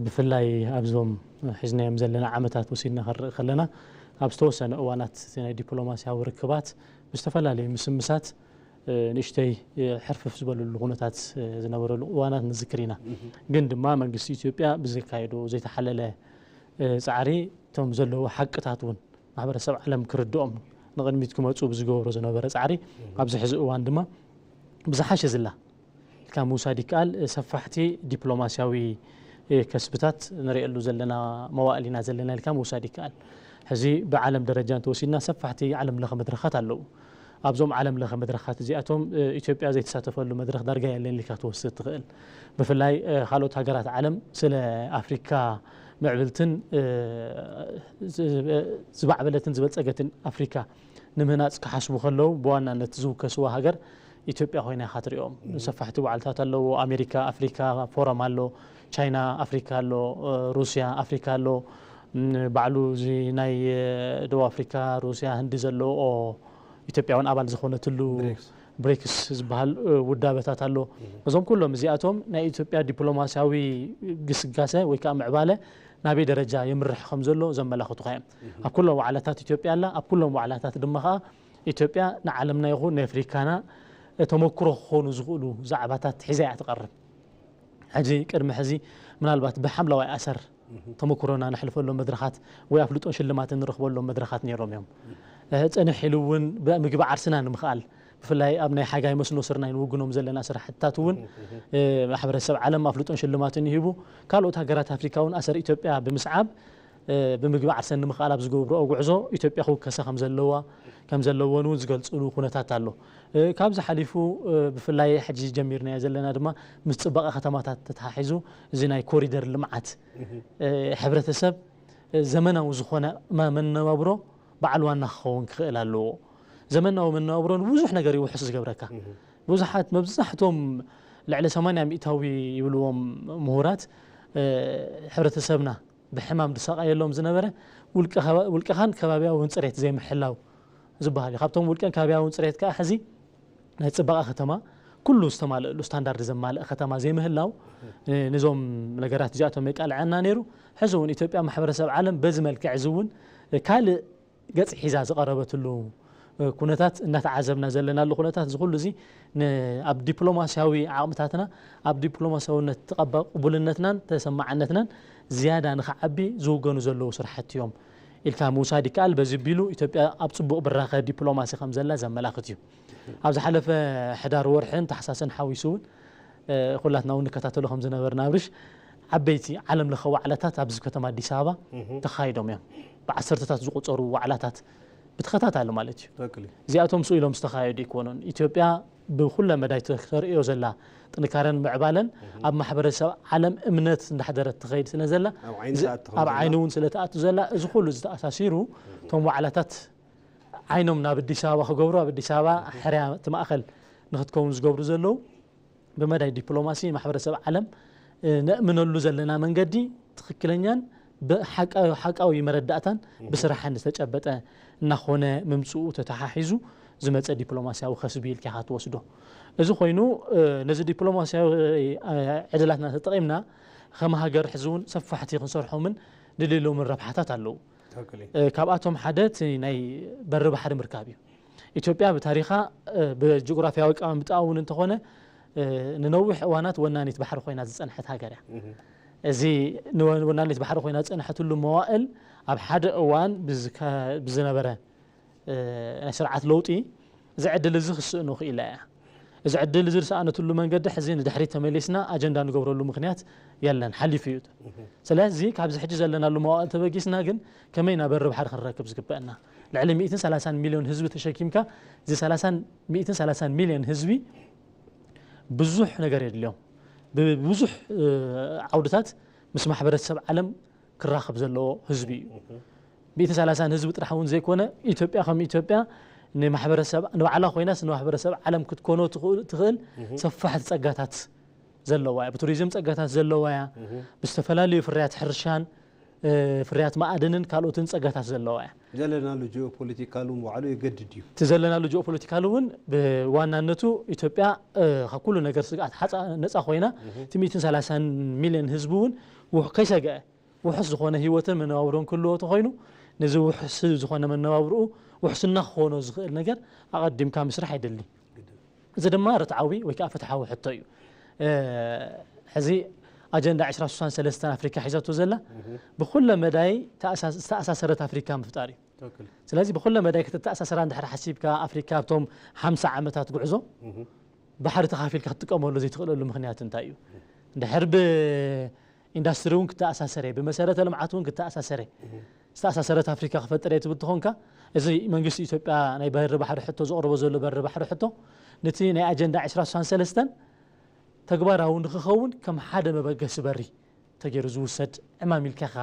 ብፍላይ ኣብዞም ሒዝናዮም ዘለና ዓመታት ወሲድና ክንርኢ ከለና ኣብ ዝተወሰነ እዋናት ናይ ዲፕሎማሲያዊ ርክባት ብዝተፈላለዩ ምስምሳት ንእሽተይ ሕርፍፍ ዝበልሉ ኩነታት ዝነበረሉ እዋናት ንዝክር ኢና። ግን ድማ መንግስቲ ኢትዮጵያ ብዘካየዶ ዘይተሓለለ ፃዕሪ እቶም ዘለዉ ሓቅታት እውን ማሕበረሰብ ዓለም ክርድኦም ንቕድሚት ክመፁ ብዝገብሮ ዝነበረ ፃዕሪ ኣብዚ ሕዚ እዋን ድማ ብዝሓሸ ዝላ ኢልካ ምውሳድ ይከኣል። ሰፋሕቲ ዲፕሎማሲያዊ ከስብታት ንርእየሉ ዘለና መዋእል ኢና ዘለና ኢልካ ምውሳድ ይከኣል። ሕዚ ብዓለም ደረጃ እንተወሲድና ሰፋሕቲ ዓለም ለኸ መድረኻት ኣለዉ። ኣብዞም ዓለም ለኸ መድረኻት እዚኣቶም ኢትዮጵያ ዘይተሳተፈሉ መድረኽ ዳርጋ የለን ኢልካ ክትወስድ ትኽእል። ብፍላይ ካልኦት ሃገራት ዓለም ስለ ኣፍሪካ ምዕብልትን ዝማዕበለትን ዝበልፀገትን ኣፍሪካ ንምህናፅ ክሓስቡ ከለዉ ብዋናነት ዝውከስዋ ሃገር ኢትዮጵያ ኮይና ኢኻ ትሪኦም። ሰፋሕቲ ዋዕልታት ኣለዎ። ኣሜሪካ ኣፍሪካ ፎረም ኣሎ፣ ቻይና ኣፍሪካ ኣሎ፣ ሩስያ ኣፍሪካ ኣሎ፣ ባዕሉ እዚ ናይ ደቡብ ኣፍሪካ ሩስያ ህንዲ ዘለዎ ኢትዮጵያ እውን ኣባል ዝኾነትሉ ብሪክስ ዝበሃል ውዳበታት ኣሎ። እዞም ኩሎም እዚኣቶም ናይ ኢትዮጵያ ዲፕሎማሲያዊ ግስጋሰ ወይ ከዓ ምዕባለ ናበይ ደረጃ የምርሕ ከም ዘሎ ዘመላኽቱ ኸዮም። ኣብ ኩሎም ዋዕላታት ኢትዮጵያ ኣላ። ኣብ ኩሎም ዋዕላታት ድማ ከዓ ኢትዮጵያ ንዓለምና ይኹን ናይ ኣፍሪካና ተመክሮ ክኾኑ ዝኽእሉ ዛዕባታት ሒዛ እያ ትቐርብ። ሕዚ ቅድሚ ሕዚ ምናልባት ብሓምለዋይ ኣሰር ተመክሮና ነሕልፈሎም መድረኻት ወይ ኣፍልጦን ሽልማትን ንረኽበሎም መድረኻት ነይሮም እዮም። ፀንሕ ኢሉ እውን ብምግቢ ዓርስና ንምኽኣል ብፍላይ ኣብ ናይ ሓጋይ መስኖ ስርናይ ንውግኖም ዘለና ስራሕትታት እውን ማሕበረሰብ ዓለም ኣፍልጦን ሽልማትን ይህቡ። ካልኦት ሃገራት ኣፍሪካ እውን ኣሰር ኢትዮጵያ ብምስዓብ ብምግቢ ዓርሰን ንምኽኣል ኣብ ዝገብርኦ ጉዕዞ ኢትዮጵያ ክውከሳ ከምዘለዋ ከምዘለወን እውን ዝገልፅሉ ኩነታት ኣሎ። ካብዚ ሓሊፉ ብፍላይ ሕጂ ጀሚርናዮ ዘለና ድማ ምስ ፅባቐ ከተማታት ተተሓሒዙ እዚ ናይ ኮሪደር ልምዓት ሕብረተሰብ ዘመናዊ ዝኾነ መነባብሮ በዓል ዋና ክኸውን ክኽእል ኣለዎ። ዘመናዊ መነባብሮ ንብዙሕ ነገር ይውሕስ ዝገብረካ። ብዙሓት መብዛሕቶም ልዕሊ ሰማንያ ሚእታዊ ይብልዎም ምሁራት ሕብረተሰብና ብሕማም ዝሳቐየሎም ዝነበረ ውልቀኻን ከባቢያውን ፅሬት ዘይምሕላው ዝበሃል እዩ። ካብቶም ውልቀን ከባቢያውን ፅሬት ከዓ ሕዚ ናይ ፅባቐ ከተማ ኩሉ ዝተማልእሉ ስታንዳርድ ዘማልእ ከተማ ዘይምህላው ንዞም ነገራት እዚኣቶም የቃልዐና ነይሩ። ሕዚ እውን ኢትዮጵያ ማሕበረሰብ ዓለም በዚ መልክዕ እዚ እውን ካልእ ገፅ ሒዛ ዝቐረበትሉ ኩነታት እናተዓዘብና ዘለናሉ ኩነታት እዚ ኩሉ እዚ ኣብ ዲፕሎማሲያዊ ዓቕምታትና ኣብ ዲፕሎማሲያውነት ተቐባ ቅቡልነትናን ተሰማዕነትናን ዝያዳ ንክዓቢ ዝውገኑ ዘለዉ ስራሕቲ እዮም ኢልካ ምውሳድ ይከኣል። በዚ ቢሉ ኢትዮጵያ ኣብ ፅቡቕ ብራኸ ዲፕሎማሲ ከም ዘላ ዘመላኽት እዩ። ኣብ ዝሓለፈ ሕዳር ወርሕን ታሕሳስን ሓዊሱ እውን ኩላትና እውን ንከታተሎ ከም ዝነበርና ኣብርሽ ዓበይቲ ዓለም ለኸ ዋዕላታት ኣብዚ ከተማ ኣዲስ ኣበባ ተኻይዶም እዮም። ብዓሰርተታት ዝቁፀሩ ዋዕላታት ብተኸታታሊ ማለት እዩ። እዚኣቶም ስኡ ኢሎም ዝተኻየዱ ኣይኮኑን። ኢትዮጵያ ብኩለ መዳይ ተርእዮ ዘላ ጥንካረን ምዕባለን ኣብ ማሕበረሰብ ዓለም እምነት እንዳሕደረት ትኸይድ ስለ ዘላ ኣብ ዓይኒ እውን ስለ ትኣቱ ዘላ እዚ ኩሉ ዝተኣሳሲሩ እቶም ዋዕላታት ዓይኖም ናብ ኣዲስ ኣበባ ክገብሩ ኣብ ኣዲስ ኣበባ ሕርያ እቲ ማእኸል ንክትከውን ዝገብሩ ዘለዉ ብመዳይ ዲፕሎማሲ ማሕበረሰብ ዓለም ነእምነሉ ዘለና መንገዲ ትኽክለኛን ሓቃዊ መረዳእታን ብስራሕን ዝተጨበጠ እናኾነ ምምፅኡ ተተሓሒዙ ዝመፀ ዲፕሎማሲያዊ ከስቢ ኢልካ ኢኻ ትወስዶ። እዚ ኮይኑ ነዚ ዲፕሎማሲያዊ ዕድላትና ተጠቒምና ከም ሃገር ሕዚ እውን ሰፋሕቲ ክንሰርሖምን ድልየሎምን ረብሓታት ኣለዉ። ካብኣቶም ሓደ እቲ ናይ በሪ ባሕሪ ምርካብ እዩ። ኢትዮጵያ ብታሪኻ ብጂኦግራፊያዊ ኣቀማምጣ እውን እንተኾነ ንነዊሕ እዋናት ወናኒት ባሕሪ ኮይና ዝፀንሐት ሃገር እያ። እዚ ወናኒት ባሕሪ ኮይና ዝፀንሐትሉ መዋእል ኣብ ሓደ እዋን ብዝነበረ ናይ ስርዓት ለውጢ እዚ ዕድል እዚ ክስእኖ ክኢላ እያ። እዚ ዕድል እዚ ዝሰኣነትሉ መንገዲ ሕዚ ንድሕሪት ተመሊስና ኣጀንዳ ንገብረሉ ምኽንያት የለን፣ ሓሊፉ እዩ። ስለዚ ካብዚ ሕጂ ዘለናሉ መዋእል ተበጊስና ግን ከመይ ኢና በሪ ባሕሪ ክንረክብ ዝግበአና? ልዕሊ ሚእትን ሰላሳን ሚልዮን ህዝቢ ተሸኪምካ እዚ ሰላሳን ሚእትን ሰላሳን ሚልዮን ህዝቢ ብዙሕ ነገር የድልዮም። ብብዙሕ ዓውድታት ምስ ማሕበረሰብ ዓለም ክራኸብ ዘለዎ ህዝቢ እዩ። ሚእትን ሰላሳን ህዝቢ ጥራሕ እውን ዘይኮነ፣ ኢትዮጵያ ከም ኢትዮጵያ ንማሕበረሰብ፣ ንባዕላ ኮይናስ ንማሕበረሰብ ዓለም ክትኮኖ ትኽእል፣ ትኽእል ሰፋሕቲ ጸጋታት ዘለዋ እያ። ብቱሪዝም ጸጋታት ዘለዋ እያ። ብዝተፈላለዩ ፍርያት ሕርሻን፣ እ፣ ፍርያት መኣድንን ካልኦትን ጸጋታት ዘለዋ እያ። ዘለናሉ ጂኦፖለቲካል እውን ባዕሉ የገድድ እዩ። እቲ ዘለናሉ ጂኦፖለቲካል እውን ብዋናነቱ ኢትዮጵያ፣ እ፣ ካብ ኩሉ ነገር ስግኣት ሓፃ ነፃ ኮይና፣ እቲ ሚእትን ሰላሳን ሚልዮን ህዝቢ እውን ውሕ-፣ ከይሰግአ፣ ውሑስ ዝኾነ ህይወትን መነባብሮን ክህልዎ ተኾይኑ፣ ነዚ ውሑስ ዝኾነ መነባብርኡ ውሕስና ክኾኖ ዝኽእል ነገር ኣቐዲምካ ምስራሕ የድሊ። እዚ ድማ ርትዓዊ ወይ ከዓ ፍትሓዊ ሕቶ እዩ። እ፣ ሕዚ ኣጀንዳ ዕስራ ስሳን ሰለስተን ኣፍሪካ ሒዛቶ ዘላ፣ ብኩለ መዳይ ተኣሳ-፣ ዝተኣሳሰረት ኣፍሪካ ምፍጣር እዩ። ትክክል። ስለዚ ብኩለ መዳይ ክትተኣሳሰራ እንድሕር ሓሲብካ፣ ኣፍሪካ ኣብቶም ሓምሳ ዓመታት ጉዕዞ ባሕሪ ተኻፊልካ ክትጥቀመሉ ዘይትኽእለሉ ምኽንያት እንታይ እዩ? እንድሕር ብኢንዳስትሪ እውን ክተኣሳሰረ፣ ብመሰረተ ልምዓት እውን ክተኣሳሰረ፣ ዝተኣሳሰረት ኣፍሪካ ክፈጥር እየ ትብል ተኾንካ፣ እዚ መንግስቲ ኢትዮጵያ ናይ በሪ ባሕሪ ሕቶ ዘቕርቦ ዘሎ በሪ ባሕሪ ሕቶ፣ ነቲ ናይ ኣጀንዳ ዕስራ ስሳን ሰለስተን ተግባራዊ ንክኸውን ከም ሓደ መበገሲ በሪ ተገይሩ ዝውሰድ ዕማም ኢልካ ኢኻ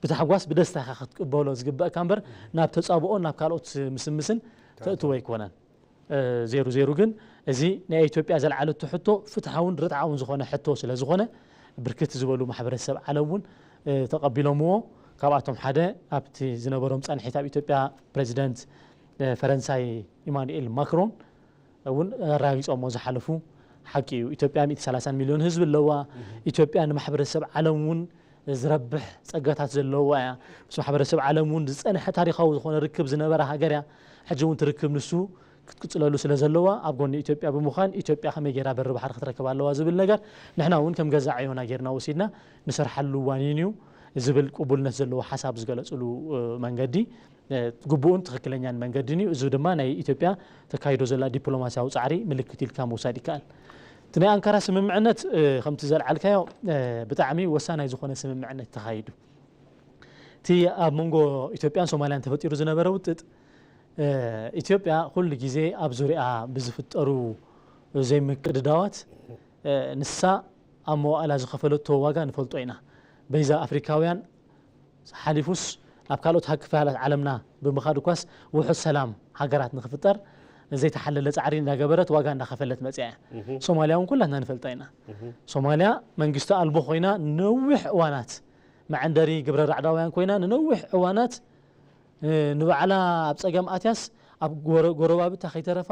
ብታሕጓስ ብደስታ ኢኻ ክትቅበሎ ዝግበእካ እምበር፣ ናብ ተጻብኦን ናብ ካልኦት ምስምስን ተእትዎ ኣይኮነን። እ፣ ዜሩ ዜሩ ግን፣ እዚ ናይ ኢትዮጵያ ዘልዓለቶ ሕቶ ፍትሓውን ርትዓውን ዝኾነ ሕቶ ስለ ዝኾነ፣ ብርክት ዝበሉ ማሕበረሰብ ዓለም እውን፣ እ፣ ተቐቢሎምዎ። ካብኣቶም ሓደ ኣብቲ ዝነበሮም ጻንሒት ኣብ ኢትዮጵያ ፕረዚደንት፣ እ፣ ፈረንሳይ ኢማኑኤል ማክሮን እውን ኣረጋጊጾሞ ዝሓለፉ ሓቂ እዩ። ኢትዮጵያ ሚእቲ ሰላሳን ሚልዮን ህዝቢ ኣለዋ። ኢትዮጵያ ንማሕበረሰብ ዓለም እውን ዝረብሕ ጸጋታት ዘለዋ እያ። ምስ ማሕበረሰብ ዓለም እውን ዝጸንሐ ታሪኻዊ ዝኾነ ርክብ ዝነበራ ሃገር እያ። ሕጂ እውን እቲ ርክብ ንሱ ክትቅጽለሉ ስለ ዘለዋ፣ ኣብ ጎኒ ኢትዮጵያ ብምዃን፣ ኢትዮጵያ ከመይ ገይራ በሪ ባሕሪ ክትረክብ ኣለዋ ዝብል ነገር፣ ንሕና እውን ከም ገዛ ዕዮና ገይርና ወሲድና ንሰርሓሉ እዋን እዩ ዝብል ቅቡልነት ዘለዎ ሓሳብ ዝገለጽሉ፣ እ፣ መንገዲ፣ እ፣ ግቡእን ትኽክለኛን መንገድን እዩ። እዚ ድማ ናይ ኢትዮጵያ ተካይዶ ዘላ ዲፕሎማሲያዊ ጻዕሪ ምልክት ኢልካ ምውሳድ ይከኣል። እቲ ናይ ኣንካራ ስምምዕነት፣ እ፣ ከምቲ ዘልዓልካዮ፣ እ፣ ብጣዕሚ ወሳናይ ዝኾነ ስምምዕነት ተኻይዱ። እቲ ኣብ መንጎ ኢትዮጵያን ሶማልያን ተፈጢሩ ዝነበረ ውጥጥ፣ እ፣ ኢትዮጵያ ኩሉ ግዜ ኣብ ዙሪያ ብዝፍጠሩ ዘይምቅድዳዋት፣ እ፣ ንሳ ኣብ መዋእላ ዝኸፈለቶ ዋጋ ንፈልጦ ኢና። በይዛ ኣፍሪካውያን ሓሊፉስ ናብ ካልኦት ሃ-፣ ክፋላት ዓለምና ብምኻድ እኳስ ውሑስ ሰላም ሃገራት ንክፍጠር ዘይተሓለለ ጻዕሪ እንዳገበረት ዋጋ እንዳኸፈለት መጽያ እያ። ሶማልያ እውን ኩላትና ንፈልጣ ኢና። ሶማልያ መንግስቲ ኣልቦ ኮይና ንነዊሕ እዋናት፣ መዐንደሪ ግብረ ራዕዳውያን ኮይና ንነዊሕ እዋናት፣ እ፣ ንባዕላ ኣብ ጸገም ኣትያስ ኣብ ጎረ-፣ ጎረባብታ ከይተረፋ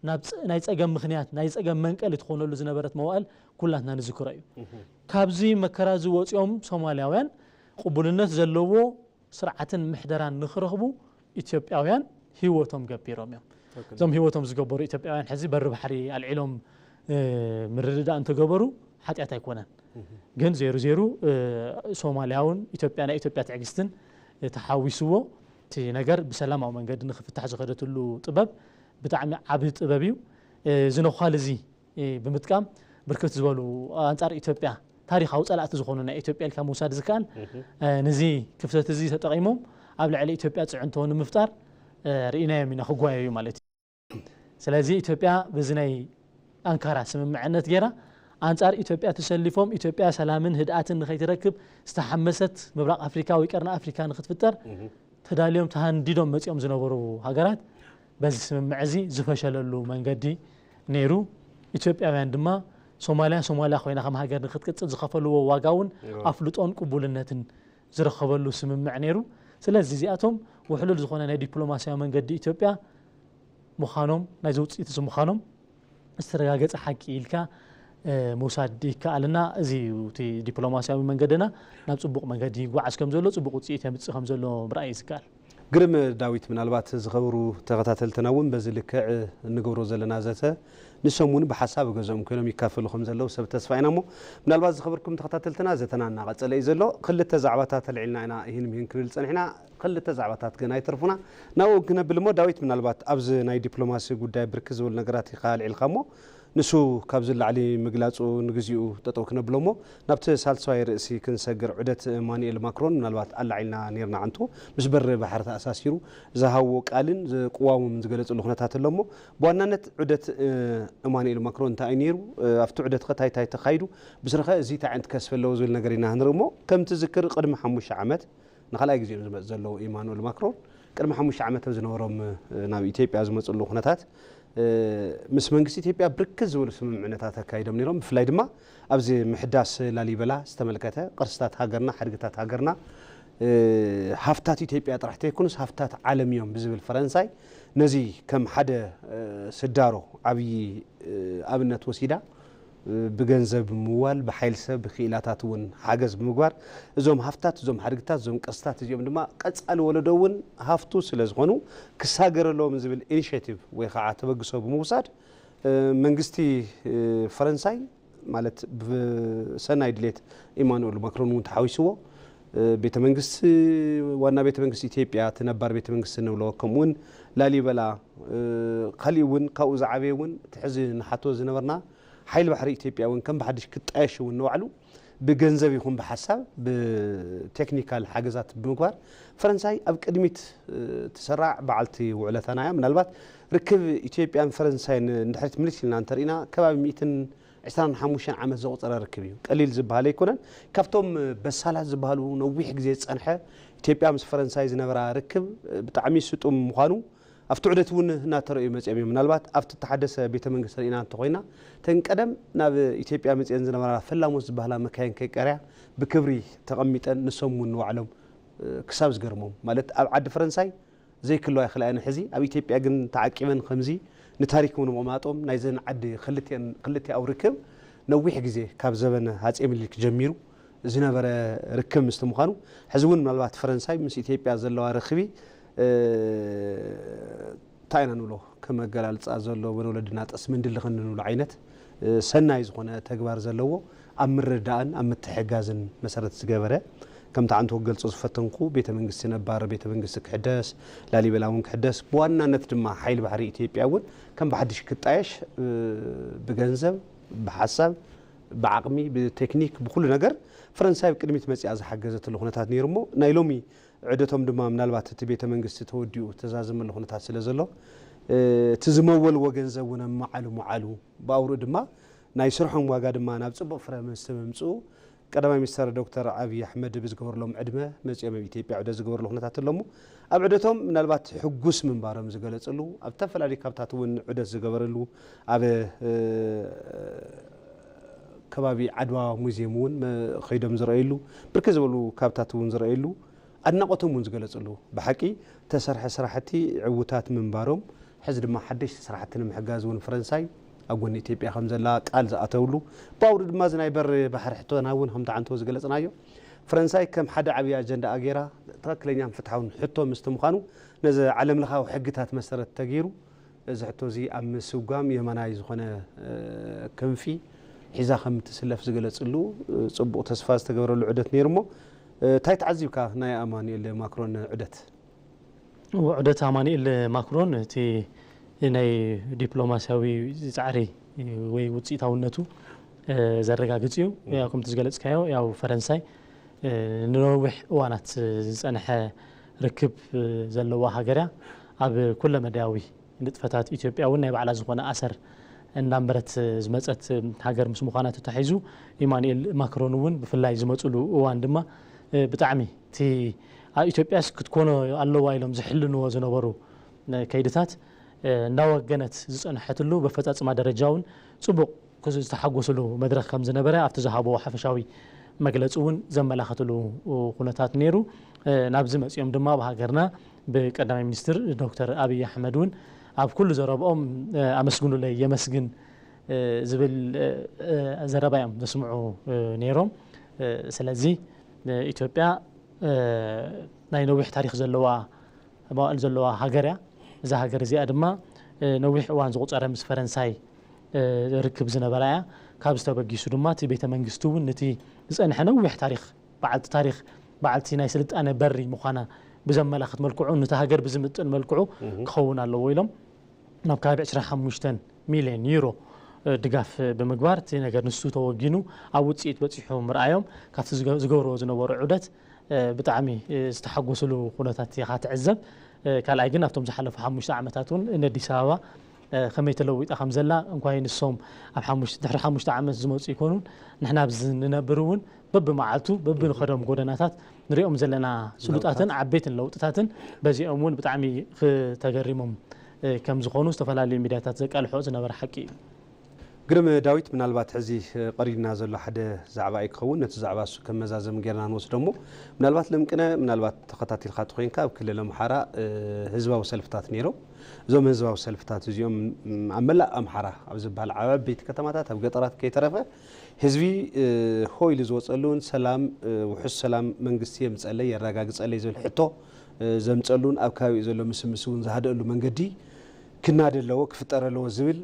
ናብ ጸ-፣ ናይ ጸገም ምኽንያት፣ ናይ ጸገም መንቀሊ ትኾነሉ ዝነበረት መዋእል ኩላትና ንዝክሮ እዩ። ካብዚ መከራ እዚ ወጺኦም ሶማልያውያን ቅቡልነት ዘለዎ ስርዓትን ምሕደራን ንክረኽቡ ኢትዮጵያውያን ህይወቶም ገቢሮም እዮም። ትክክል። እዞም ህይወቶም ዝገበሩ ኢትዮጵያውያን ሕዚ በሪ ባሕሪ ኣልዒሎም፣ እ፣ ምርድዳእ እንተገበሩ ሓጢኣት ኣይኮነን። ግን ዜሩ ዜሩ፣ እ፣ ሶማልያ እውን ኢትዮጵያ፣ ናይ ኢትዮጵያ ትዕግስትን፣ እ፣ ተሓዊስዎ እቲ ነገር ብሰላማዊ መንገዲ ንክፍታሕ ዝኸደትሉ ጥበብ ብጣዕሚ ዓቢ ጥበብ እዩ። እ፣ እዚ ነዃል እዚ እ፣ ብምጥቃም ብርክት ዝበሉ ኣንጻር ኢትዮጵያ ታሪኻዊ ጸላእቲ ዝኾኑ ናይ ኢትዮጵያ ኢልካ ምውሳድ ዝከኣል፣ እ፣ ነዚ ክፍተት እዚ ተጠቒሞም ኣብ ልዕሊ ኢትዮጵያ ጽዕንቶ ንምፍጣር፣ እ፣ ርኢናዮም ኢና ክጓየዩ ማለት እዩ። ስለዚ ኢትዮጵያ በዚ ናይ ኣንካራ ስምምዕነት ገይራ ኣንጻር ኢትዮጵያ ተሰሊፎም ኢትዮጵያ ሰላምን ህድኣትን ንኸይትረክብ ዝተሓመሰት ምብራቕ ኣፍሪካ ወይ ቀርኒ ኣፍሪካ ንክትፍጠር ተዳልዮም ተሃንዲዶም መጺኦም ዝነበሩ ሃገራት በዚ ስምምዕ እዚ ዝፈሸለሉ መንገዲ ነይሩ። ኢትዮጵያውያን ድማ ሶማልያ ሶማልያ ኮይና ከም ሃገር ንክትቅጽል ዝኸፈልዎ ዋጋ እውን ኣፍልጦን ቅቡልነትን ዝረኸበሉ ስምምዕ ነይሩ። ስለዚ እዚኣቶም ውሕሉል ዝኾነ ናይ ዲፕሎማስያዊ መንገዲ ኢትዮጵያ ምዃኖም፣ ናይዚ ውጽኢት እዚ ምዃኖም ዝተረጋገጸ ሓቂ ኢልካ፣ እ፣ ምውሳድ ይከኣልና። እዚ እዩ እቲ ዲፕሎማስያዊ መንገድና ናብ ጽቡቕ መንገዲ ይጓዓዝ ከም ዘሎ፣ ጽቡቕ ውጽኢት የምጽእ ከም ዘሎ ምርኣይ እዩ ዝከኣል። ግርም ዳዊት፣ ምናልባት ዝኸበሩ ተኸታተልትና እውን በዚ ልክዕ እንገብሮ ዘለና ዘተ ንሶም እውን ብሓሳብ ገዝኦም ኮይኖም ይካፈሉ ከም ዘለዉ ሰብ ተስፋ ኢና። እሞ ምናልባት ዝኸበርኩም ተኸታተልትና ዘተና እናቐጸለ እዩ ዘሎ። ክልተ ዛዕባታት ኣልዒልና ኢና ይህን ምሂን ክንብል ጸኒሕና። ክልተ ዛዕባታት ግን ኣይተርፉና። ናብኡ ክነብል እሞ ዳዊት፣ ምናልባት ኣብዚ ናይ ዲፕሎማሲ ጉዳይ ብርክት ዝበሉ ነገራት ኢኻ ኣልዒልካ እሞ ንሱ ካብዚ ላዕሊ ምግላጹ ንግዚኡ ጠጠው ክነብሎ እሞ ናብቲ ሳልሳዋይ ርእሲ ክንሰግር። ዑደት እማኑኤል ማክሮን ምናልባት ኣላዒልና ነርና ዓንቶ ምስ በሪ ባሕሪ ተኣሳሲሩ ዝሃዎ ቃልን ዝቅዋሞምን ዝገለጽሉ ኩነታት ኣሎ እሞ ብዋናነት ዑደት እማኑኤል ማክሮን እንታይ እዩ ነይሩ? ኣብቲ ዑደት ኸ እንታይ እንታይ ተኻይዱ? ብስርኸ እዚ እንታይ ዓይነት ከስፈ ኣለዎ ዝብል ነገር ኢና ክንርኢ እሞ ከምቲ ዝክር ቅድሚ ሓሙሽተ ዓመት ንኻልኣይ ግዜ እዮም ዝመጽእ ዘለዉ ኢማኑኤል ማክሮን ቅድሚ ሓሙሽተ ዓመት ዝነበሮም ናብ ኢትዮጵያ ዝመፅሉ ኩነታት ምስ መንግስቲ ኢትዮጵያ ብርክት ዝበሉ ስምምዕነታት ኣካይዶም ነይሮም። ብፍላይ ድማ ኣብዚ ምሕዳስ ላሊበላ ዝተመልከተ ቅርስታት ሃገርና፣ ሓድግታት ሃገርና፣ ሃፍታት ኢትዮጵያ ጥራሕ ተይኮኑስ ሃፍታት ዓለም እዮም ብዝብል ፈረንሳይ ነዚ ከም ሓደ ስዳሮ ዓብዪ ኣብነት ወሲዳ ብገንዘብ ብምዋል ብሓይል ሰብ ብክኢላታት እውን ሓገዝ ብምግባር እዞም ሃፍታት እዞም ሓድግታት እዞም ቅርስታት እዚኦም ድማ ቀፃሊ ወለዶ እውን ሃፍቱ ስለ ዝኾኑ ክሳገረሎም ዝብል ኢኒሽቲቭ ወይ ከዓ ተበግሶ ብምውሳድ መንግስቲ ፈረንሳይ ማለት ብሰናይ ድሌት ኢማኑኤል ማክሮን እውን ተሓዊስዎ ቤተ መንግስቲ ዋና ቤተ መንግስቲ ኢትዮጵያ እቲ ነባር ቤተ መንግስቲ ንብሎ ከምኡውን ላሊበላ ካሊእ እውን ካብኡ ዝዓበየ እውን እቲ ሕዚ ንሓቶ ዝነበርና ሓይሊ ባሕሪ ኢትዮጵያ እውን ከም ብሓድሽ ክጣየሽ እውን ንባዕሉ ብገንዘብ ይኹን ብሓሳብ ብቴክኒካል ሓገዛት ብምግባር ፈረንሳይ ኣብ ቅድሚት ትሰራዕ በዓልቲ ውዕለታና እያ። ምናልባት ርክብ ኢትዮጵያን ፈረንሳይን ንድሕሪት ምልስ ኢልና እንተርኢና ከባቢ ሚእትን ዕስራን ሓሙሽተን ዓመት ዘቑፀረ ርክብ እዩ። ቀሊል ዝበሃል ኣይኮነን። ካብቶም በሳላት ዝበሃሉ ነዊሕ ግዜ ዝፀንሐ ኢትዮጵያ ምስ ፈረንሳይ ዝነበራ ርክብ ብጣዕሚ ስጡም ምዃኑ ኣብቲ ዑደት እውን እናተረእዩ መፅኦም እዮም። ምናልባት ኣብቲ እተሓደሰ ቤተ መንግስቲ ርኢና እንተኾይና እተን ቀደም ናብ ኢትዮጵያ መፅአን ዝነበራ ፈላሞት ዝበሃላ መካይን ከይቀርያ ብክብሪ ተቐሚጠን ንሶም እውን ንባዕሎም ክሳብ ዝገርሞም ማለት ኣብ ዓዲ ፈረንሳይ ዘይክለዋ ይኽእላ እየን። ሕዚ ኣብ ኢትዮጵያ ግን ተዓቂበን ከምዚ ንታሪክ እውን ምቕማጦም ናይዘን ዓዲ ክልቲኣን ክልቲኣዊ ርክብ ነዊሕ ግዜ ካብ ዘበነ ሃፀይ ምኒልክ ጀሚሩ ዝነበረ ርክብ ምስቲ ምዃኑ ሕዚ እውን ምናልባት ፈረንሳይ ምስ ኢትዮጵያ ዘለዋ ርክቢ እንታይ ኢና ንብሎ ከም ኣገላልፃ ዘሎ ወለወለድና ጠስሚ እንድልኸኒ ንብሎ ዓይነት ሰናይ ዝኾነ ተግባር ዘለዎ ኣብ ምርዳእን ኣብ ምትሕጋዝን መሰረት ዝገበረ ከምቲ ዓንቶ ክገልፆ ዝፈተንኩ ቤተ መንግስቲ ነባር ቤተ መንግስቲ ክሕደስ ላሊበላ እውን ክሕደስ ብዋናነት ድማ ሓይሊ ባሕሪ ኢትዮጵያ እውን ከም ብሓድሽ ክጣየሽ ብገንዘብ ብሓሳብ ብዓቕሚ ብቴክኒክ ብኩሉ ነገር ፈረንሳይ ኣብ ቅድሚት መፂኣ ዝሓገዘትሉ ኩነታት ነይሩ እሞ ናይ ሎሚ ዑደቶም ድማ ምናልባት እቲ ቤተ መንግስቲ ተወዲኡ ተዛዘመሉ ኩነታት ስለ ዘሎ እቲ ዝመወልዎ ገንዘብ እውን ኣብ መዓሉ መዓሉ ብኣውርኡ ድማ ናይ ስርሖም ዋጋ ድማ ናብ ፅቡቕ ፍረ ምስ ምምፅኡ ቀዳማይ ሚኒስተር ዶክተር ኣብይ ኣሕመድ ብዝገበርሎም ዕድመ መፂኦም ኣብ ኢትዮጵያ ዑደት ዝገበርሉ ኩነታት ኣሎ እሞ ኣብ ዑደቶም ምናልባት ሕጉስ ምንባሮም ዝገለፅሉ ኣብ ዝተፈላለዩ ካብታት እውን ዑደት ዝገበረሉ ኣብ ከባቢ ዓድዋ ሙዚየም እውን ከይዶም ዝረኣየሉ ብርክት ዝበሉ ካብታት እውን ዝረኣየሉ ኣድናቖቶም እውን ዝገለፅሉ ብሓቂ ተሰርሐ ስራሕቲ ዕውታት ምንባሮም ሕዚ ድማ ሓደሽቲ ስራሕቲ ንምሕጋዝ እውን ፈረንሳይ ኣብ ጎኒ ኢትዮጵያ ከም ዘላ ቃል ዝኣተውሉ ብኣውሩ ድማ እዚ ናይ በሪ ባሕሪ ሕቶና እውን ከምቲ ዓንቶ ዝገለፅናዮ ፈረንሳይ ከም ሓደ ዓብዪ ኣጀንዳ ኣገይራ ትኽክለኛን ፍትሓውን ሕቶ ምስቲ ምዃኑ ነዚ ዓለም ለኻዊ ሕግታት መሰረት ተገይሩ እዚ ሕቶ እዚ ኣብ ምስጓም የማናይ ዝኾነ ክንፊ ሒዛ ከም ትስለፍ ዝገለፅሉ ፅቡቕ ተስፋ ዝተገበረሉ ዑደት ነይሩ እሞ እንታይ ተዓዚብካ ናይ ኣማኑኤል ማክሮን ዑደት? ዑደት ኣማኑኤል ማክሮን እቲ ናይ ዲፕሎማሲያዊ ፃዕሪ ወይ ውፅኢታውነቱ ዘረጋግፅ እዩ። ያው ከምቲ ዝገለፅካዮ ያው ፈረንሳይ ንነዊሕ እዋናት ዝፀንሐ ርክብ ዘለዋ ሃገር እያ። ኣብ ኩለመዳያዊ ንጥፈታት ኢትዮጵያ እውን ናይ ባዕላ ዝኾነ ኣሰር እናንበረት ዝመፀት ሃገር ምስ ምዃና ተታሒዙ ኢማኑኤል ማክሮን እውን ብፍላይ ዝመፅሉ እዋን ድማ ብጣዕሚ እቲ ኣብ ኢትዮጵያስ ክትኮኖ ኣለዋ ኢሎም ዝሕልንዎ ዝነበሩ ከይድታት እናወገነት ዝፀንሐትሉ በፈፃፅማ ደረጃ እውን ፅቡቕ ዝተሓጎስሉ መድረኽ ከም ዝነበረ ኣብቲ ዝሃቦ ሓፈሻዊ መግለፂ እውን ዘመላኸትሉ ኩነታት ነይሩ። ናብዚ መፂኦም ድማ ኣብ ሃገርና ብቀዳማይ ሚኒስትር ዶክተር ኣብይ ኣሕመድ እውን ኣብ ኩሉ ዘረብኦም ኣመስግኑለይ የመስግን ዝብል ዘረባ እዮም ዘስምዑ ነይሮም። ስለዚ ኢትዮጵያ ናይ ነዊሕ ታሪክ ዘለዋ መዋእል ዘለዋ ሃገር እያ። እዛ ሃገር እዚኣ ድማ ነዊሕ እዋን ዝቁፀረ ምስ ፈረንሳይ ርክብ ዝነበራ እያ። ካብ ዝተበጊሱ ድማ እቲ ቤተ መንግስቲ እውን ነቲ ዝፀንሐ ነዊሕ ታሪክ በዓልቲ ታሪክ በዓልቲ ናይ ስልጣነ በሪ ምዃና ብዘመላኽት መልክዑ ነቲ ሃገር ብዝምጥን መልክዑ ክኸውን ኣለዎ ኢሎም ናብ ከባቢ ዕስራን ሓሙሽተን ሚልዮን ዩሮ ድጋፍ ብምግባር እቲ ነገር ንሱ ተወጊኑ ኣብ ውፅኢት በፂሑ ምርኣዮም ካብቲ ዝገ- ዝገብርዎ ዝነበሩ ዑደት ብጣዕሚ ዝተሓጎስሉ ኩነታት ኢኻ ትዕዘብ። ካልኣይ ግን ኣብቶም ዝሓለፉ ሓሙሽተ ዓመታት እውን ንኣዲስ ኣበባ ከመይ ተለዊጣ ከም ዘላ እንኳይ ንሶም ኣብ ሓሙሽተ ድሕሪ ሓሙሽተ ዓመት ዝመፁ ይኮኑን ንሕና ኣብዚ ንነብር እውን በብመዓልቱ በብንኸዶም ጎደናታት ንሪኦም ዘለና ስሉጣትን ዓበይትን ለውጥታትን በዚኦም እውን ብጣዕሚ ተገሪሞም ከም ዝኾኑ ዝተፈላለዩ ሚድያታት ዘቃልሖ ዝነበረ ሓቂ እዩ። ግርም ዳዊት፣ ምናልባት ሕዚ ቀሪብና ዘሎ ሓደ ዛዕባ እዩ ክኸውን። ነቲ ዛዕባ እሱ ከም መዛዘም ጌርና ንወስዶ እሞ ምናልባት ለምቅነ ምናልባት ተኸታቲልካ ተኮይንካ ኣብ ክልል ኣምሓራ ህዝባዊ ሰልፍታት ነይሮም። እዞም ህዝባዊ ሰልፍታት እዚኦም ኣብ መላእ ኣምሓራ ኣብ ዝበሃል ዓበይቲ ከተማታት ኣብ ገጠራት ከይተረፈ ህዝቢ ሆ ኢሉ ዝወፀሉን ሰላም ውሑስ ሰላም መንግስቲ የምፀለይ የረጋግፀለይ ዝብል ሕቶ ዘምፀሉን ኣብ ከባቢኡ ዘሎ ምስምስ እውን ዝሃደአሉ መንገዲ ክናደ ኣለዎ ክፍጠር ኣለዎ ዝብል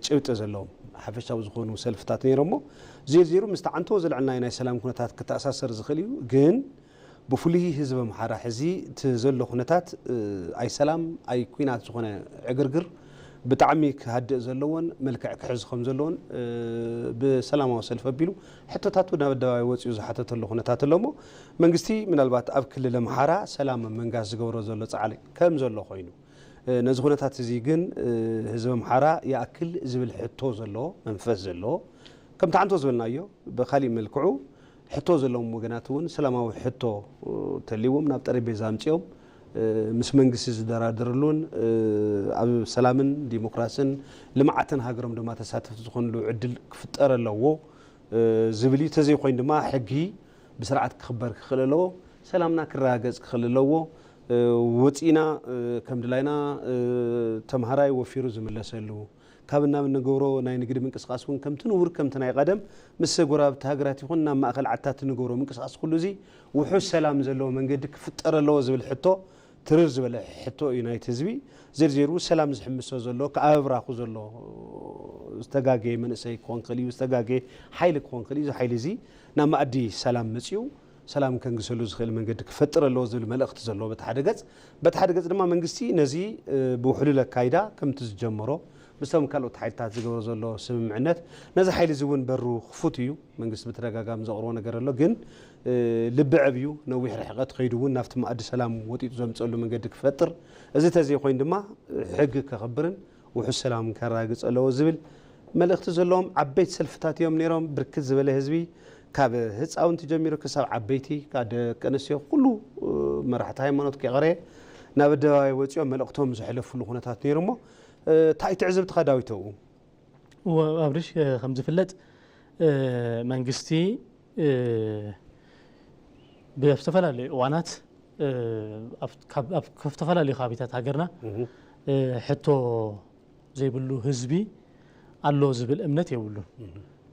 ጭብጢ ዘለዎም ሓፈሻዊ ዝኾኑ ሰልፍታት ነይሮሞ። ዜርዜሩ ምስ ተዓንቶ ዘልዕልና ናይ ሰላም ኩነታት ክተኣሳሰር ዝኽእል እዩ። ግን ብፍሉይ ህዝቢ ኣምሓራ ሕዚ እቲ ዘሎ ኩነታት ኣይ ሰላም ኣይ ኩናት ዝኾነ ዕግርግር ብጣዕሚ ክሃድእ ዘለዎን መልክዕ ክሕዝ ከም ዘለዎን ብሰላማዊ ሰልፊ ኣቢሉ ሕቶታቱ ናብ ኣደባባይ ወፂኡ ዝሓተተሉ ኩነታት ኣሎ እሞ መንግስቲ ምናልባት ኣብ ክልል ኣምሓራ ሰላም ኣብ መንጋስ ዝገብሮ ዘሎ ፃዕሪ ከም ዘሎ ኮይኑ ነዚ ኩነታት እዚ ግን ህዝቢ ኣምሓራ ይኣክል ዝብል ሕቶ ዘለዎ መንፈስ ዘለዎ ከምቲ ዓንቶ ዝበልናዮ ብካሊእ መልክዑ ሕቶ ዘለዎም ወገናት እውን ሰላማዊ ሕቶ ተልዎም ናብ ጠረጴዛ ኣምፅኦም ምስ መንግስቲ ዝደራደርሉን ኣብ ሰላምን ዲሞክራስን ልምዓትን ሃገሮም ድማ ተሳተፍቲ ዝኾንሉ ዕድል ክፍጠር ኣለዎ ዝብል እዩ። ተዘይኮይኑ ድማ ሕጊ ብስርዓት ክኽበር ክኽእል ኣለዎ። ሰላምና ክረጋገፅ ክኽእል ኣለዎ። ወፂና ከም ድላይና ተምሃራይ ወፊሩ ዝምለሰሉ ካብ ናብ እንገብሮ ናይ ንግዲ ምንቅስቃስ እውን ከምቲ ንቡር ከምቲ ናይ ቀደም ምስ ጎረባብቲ ሃገራት ይኹን ናብ ማእኸል ዓድታት እንገብሮ ምንቅስቃስ ኩሉ እዚ ውሑስ ሰላም ዘለዎ መንገዲ ክፍጠር ኣለዎ ዝብል ሕቶ ትርር ዝበለ ሕቶ እዩ ናይቲ ህዝቢ። ዘርዜሩ ሰላም ዝሕምሶ ዘሎ ከኣብራኹ ዘሎ ዝተጋገየ መንእሰይ ክኾን ክእል እዩ፣ ዝተጋገየ ሓይሊ ክኾን ክእል እዩ። እዚ ሓይሊ እዚ ናብ መኣዲ ሰላም መፅኡ ሰላም ከንግሰሉ ዝኽእል መንገዲ ክፈጥር ኣለዎ ዝብል መልእኽቲ ዘለዎ በቲ ሓደ ገፅ፣ በቲ ሓደ ገፅ ድማ መንግስቲ ነዚ ብውሕሉል ኣካይዳ ከምቲ ዝጀመሮ ምስቶም ካልኦት ሓይልታት ዝገብሮ ዘሎ ስምምዕነት ነዚ ሓይሊ እዚ እውን በሩ ክፉት እዩ። መንግስቲ ብተደጋጋሚ ዘቕርቦ ነገር ኣሎ፣ ግን ልቢ ዕብዩ ነዊሕ ርሕቀት ከይዱ እውን ናብቲ መኣዲ ሰላም ወጢጡ ዘምፀሉ መንገዲ ክፈጥር እዚ ተዘይኮይኑ ድማ ሕጊ ከኽብርን ውሑስ ሰላም ከረጋግፅ ኣለዎ ዝብል መልእኽቲ ዘለዎም ዓበይቲ ሰልፍታት እዮም ነይሮም። ብርክት ዝበለ ህዝቢ ካብ ህፃውንቲ ጀሚሩ ክሳብ ዓበይቲ ካብ ደቂ ኣንስትዮ ኩሉ መራሕቲ ሃይማኖት ከይቐረየ ናብ ኣደባባይ ወፂኦም መልእኽቶም ዘሕለፍሉ ኩነታት ነይሩ እሞ እንታይ ትዕዝብትኻ ዳዊት ኣብኡ? እወ ኣብርሽ ከም ዝፍለጥ መንግስቲ ብዝተፈላለዩ እዋናት ኣብ ዝተፈላለዩ ከባቢታት ሃገርና ሕቶ ዘይብሉ ህዝቢ ኣሎ ዝብል እምነት የብሉን።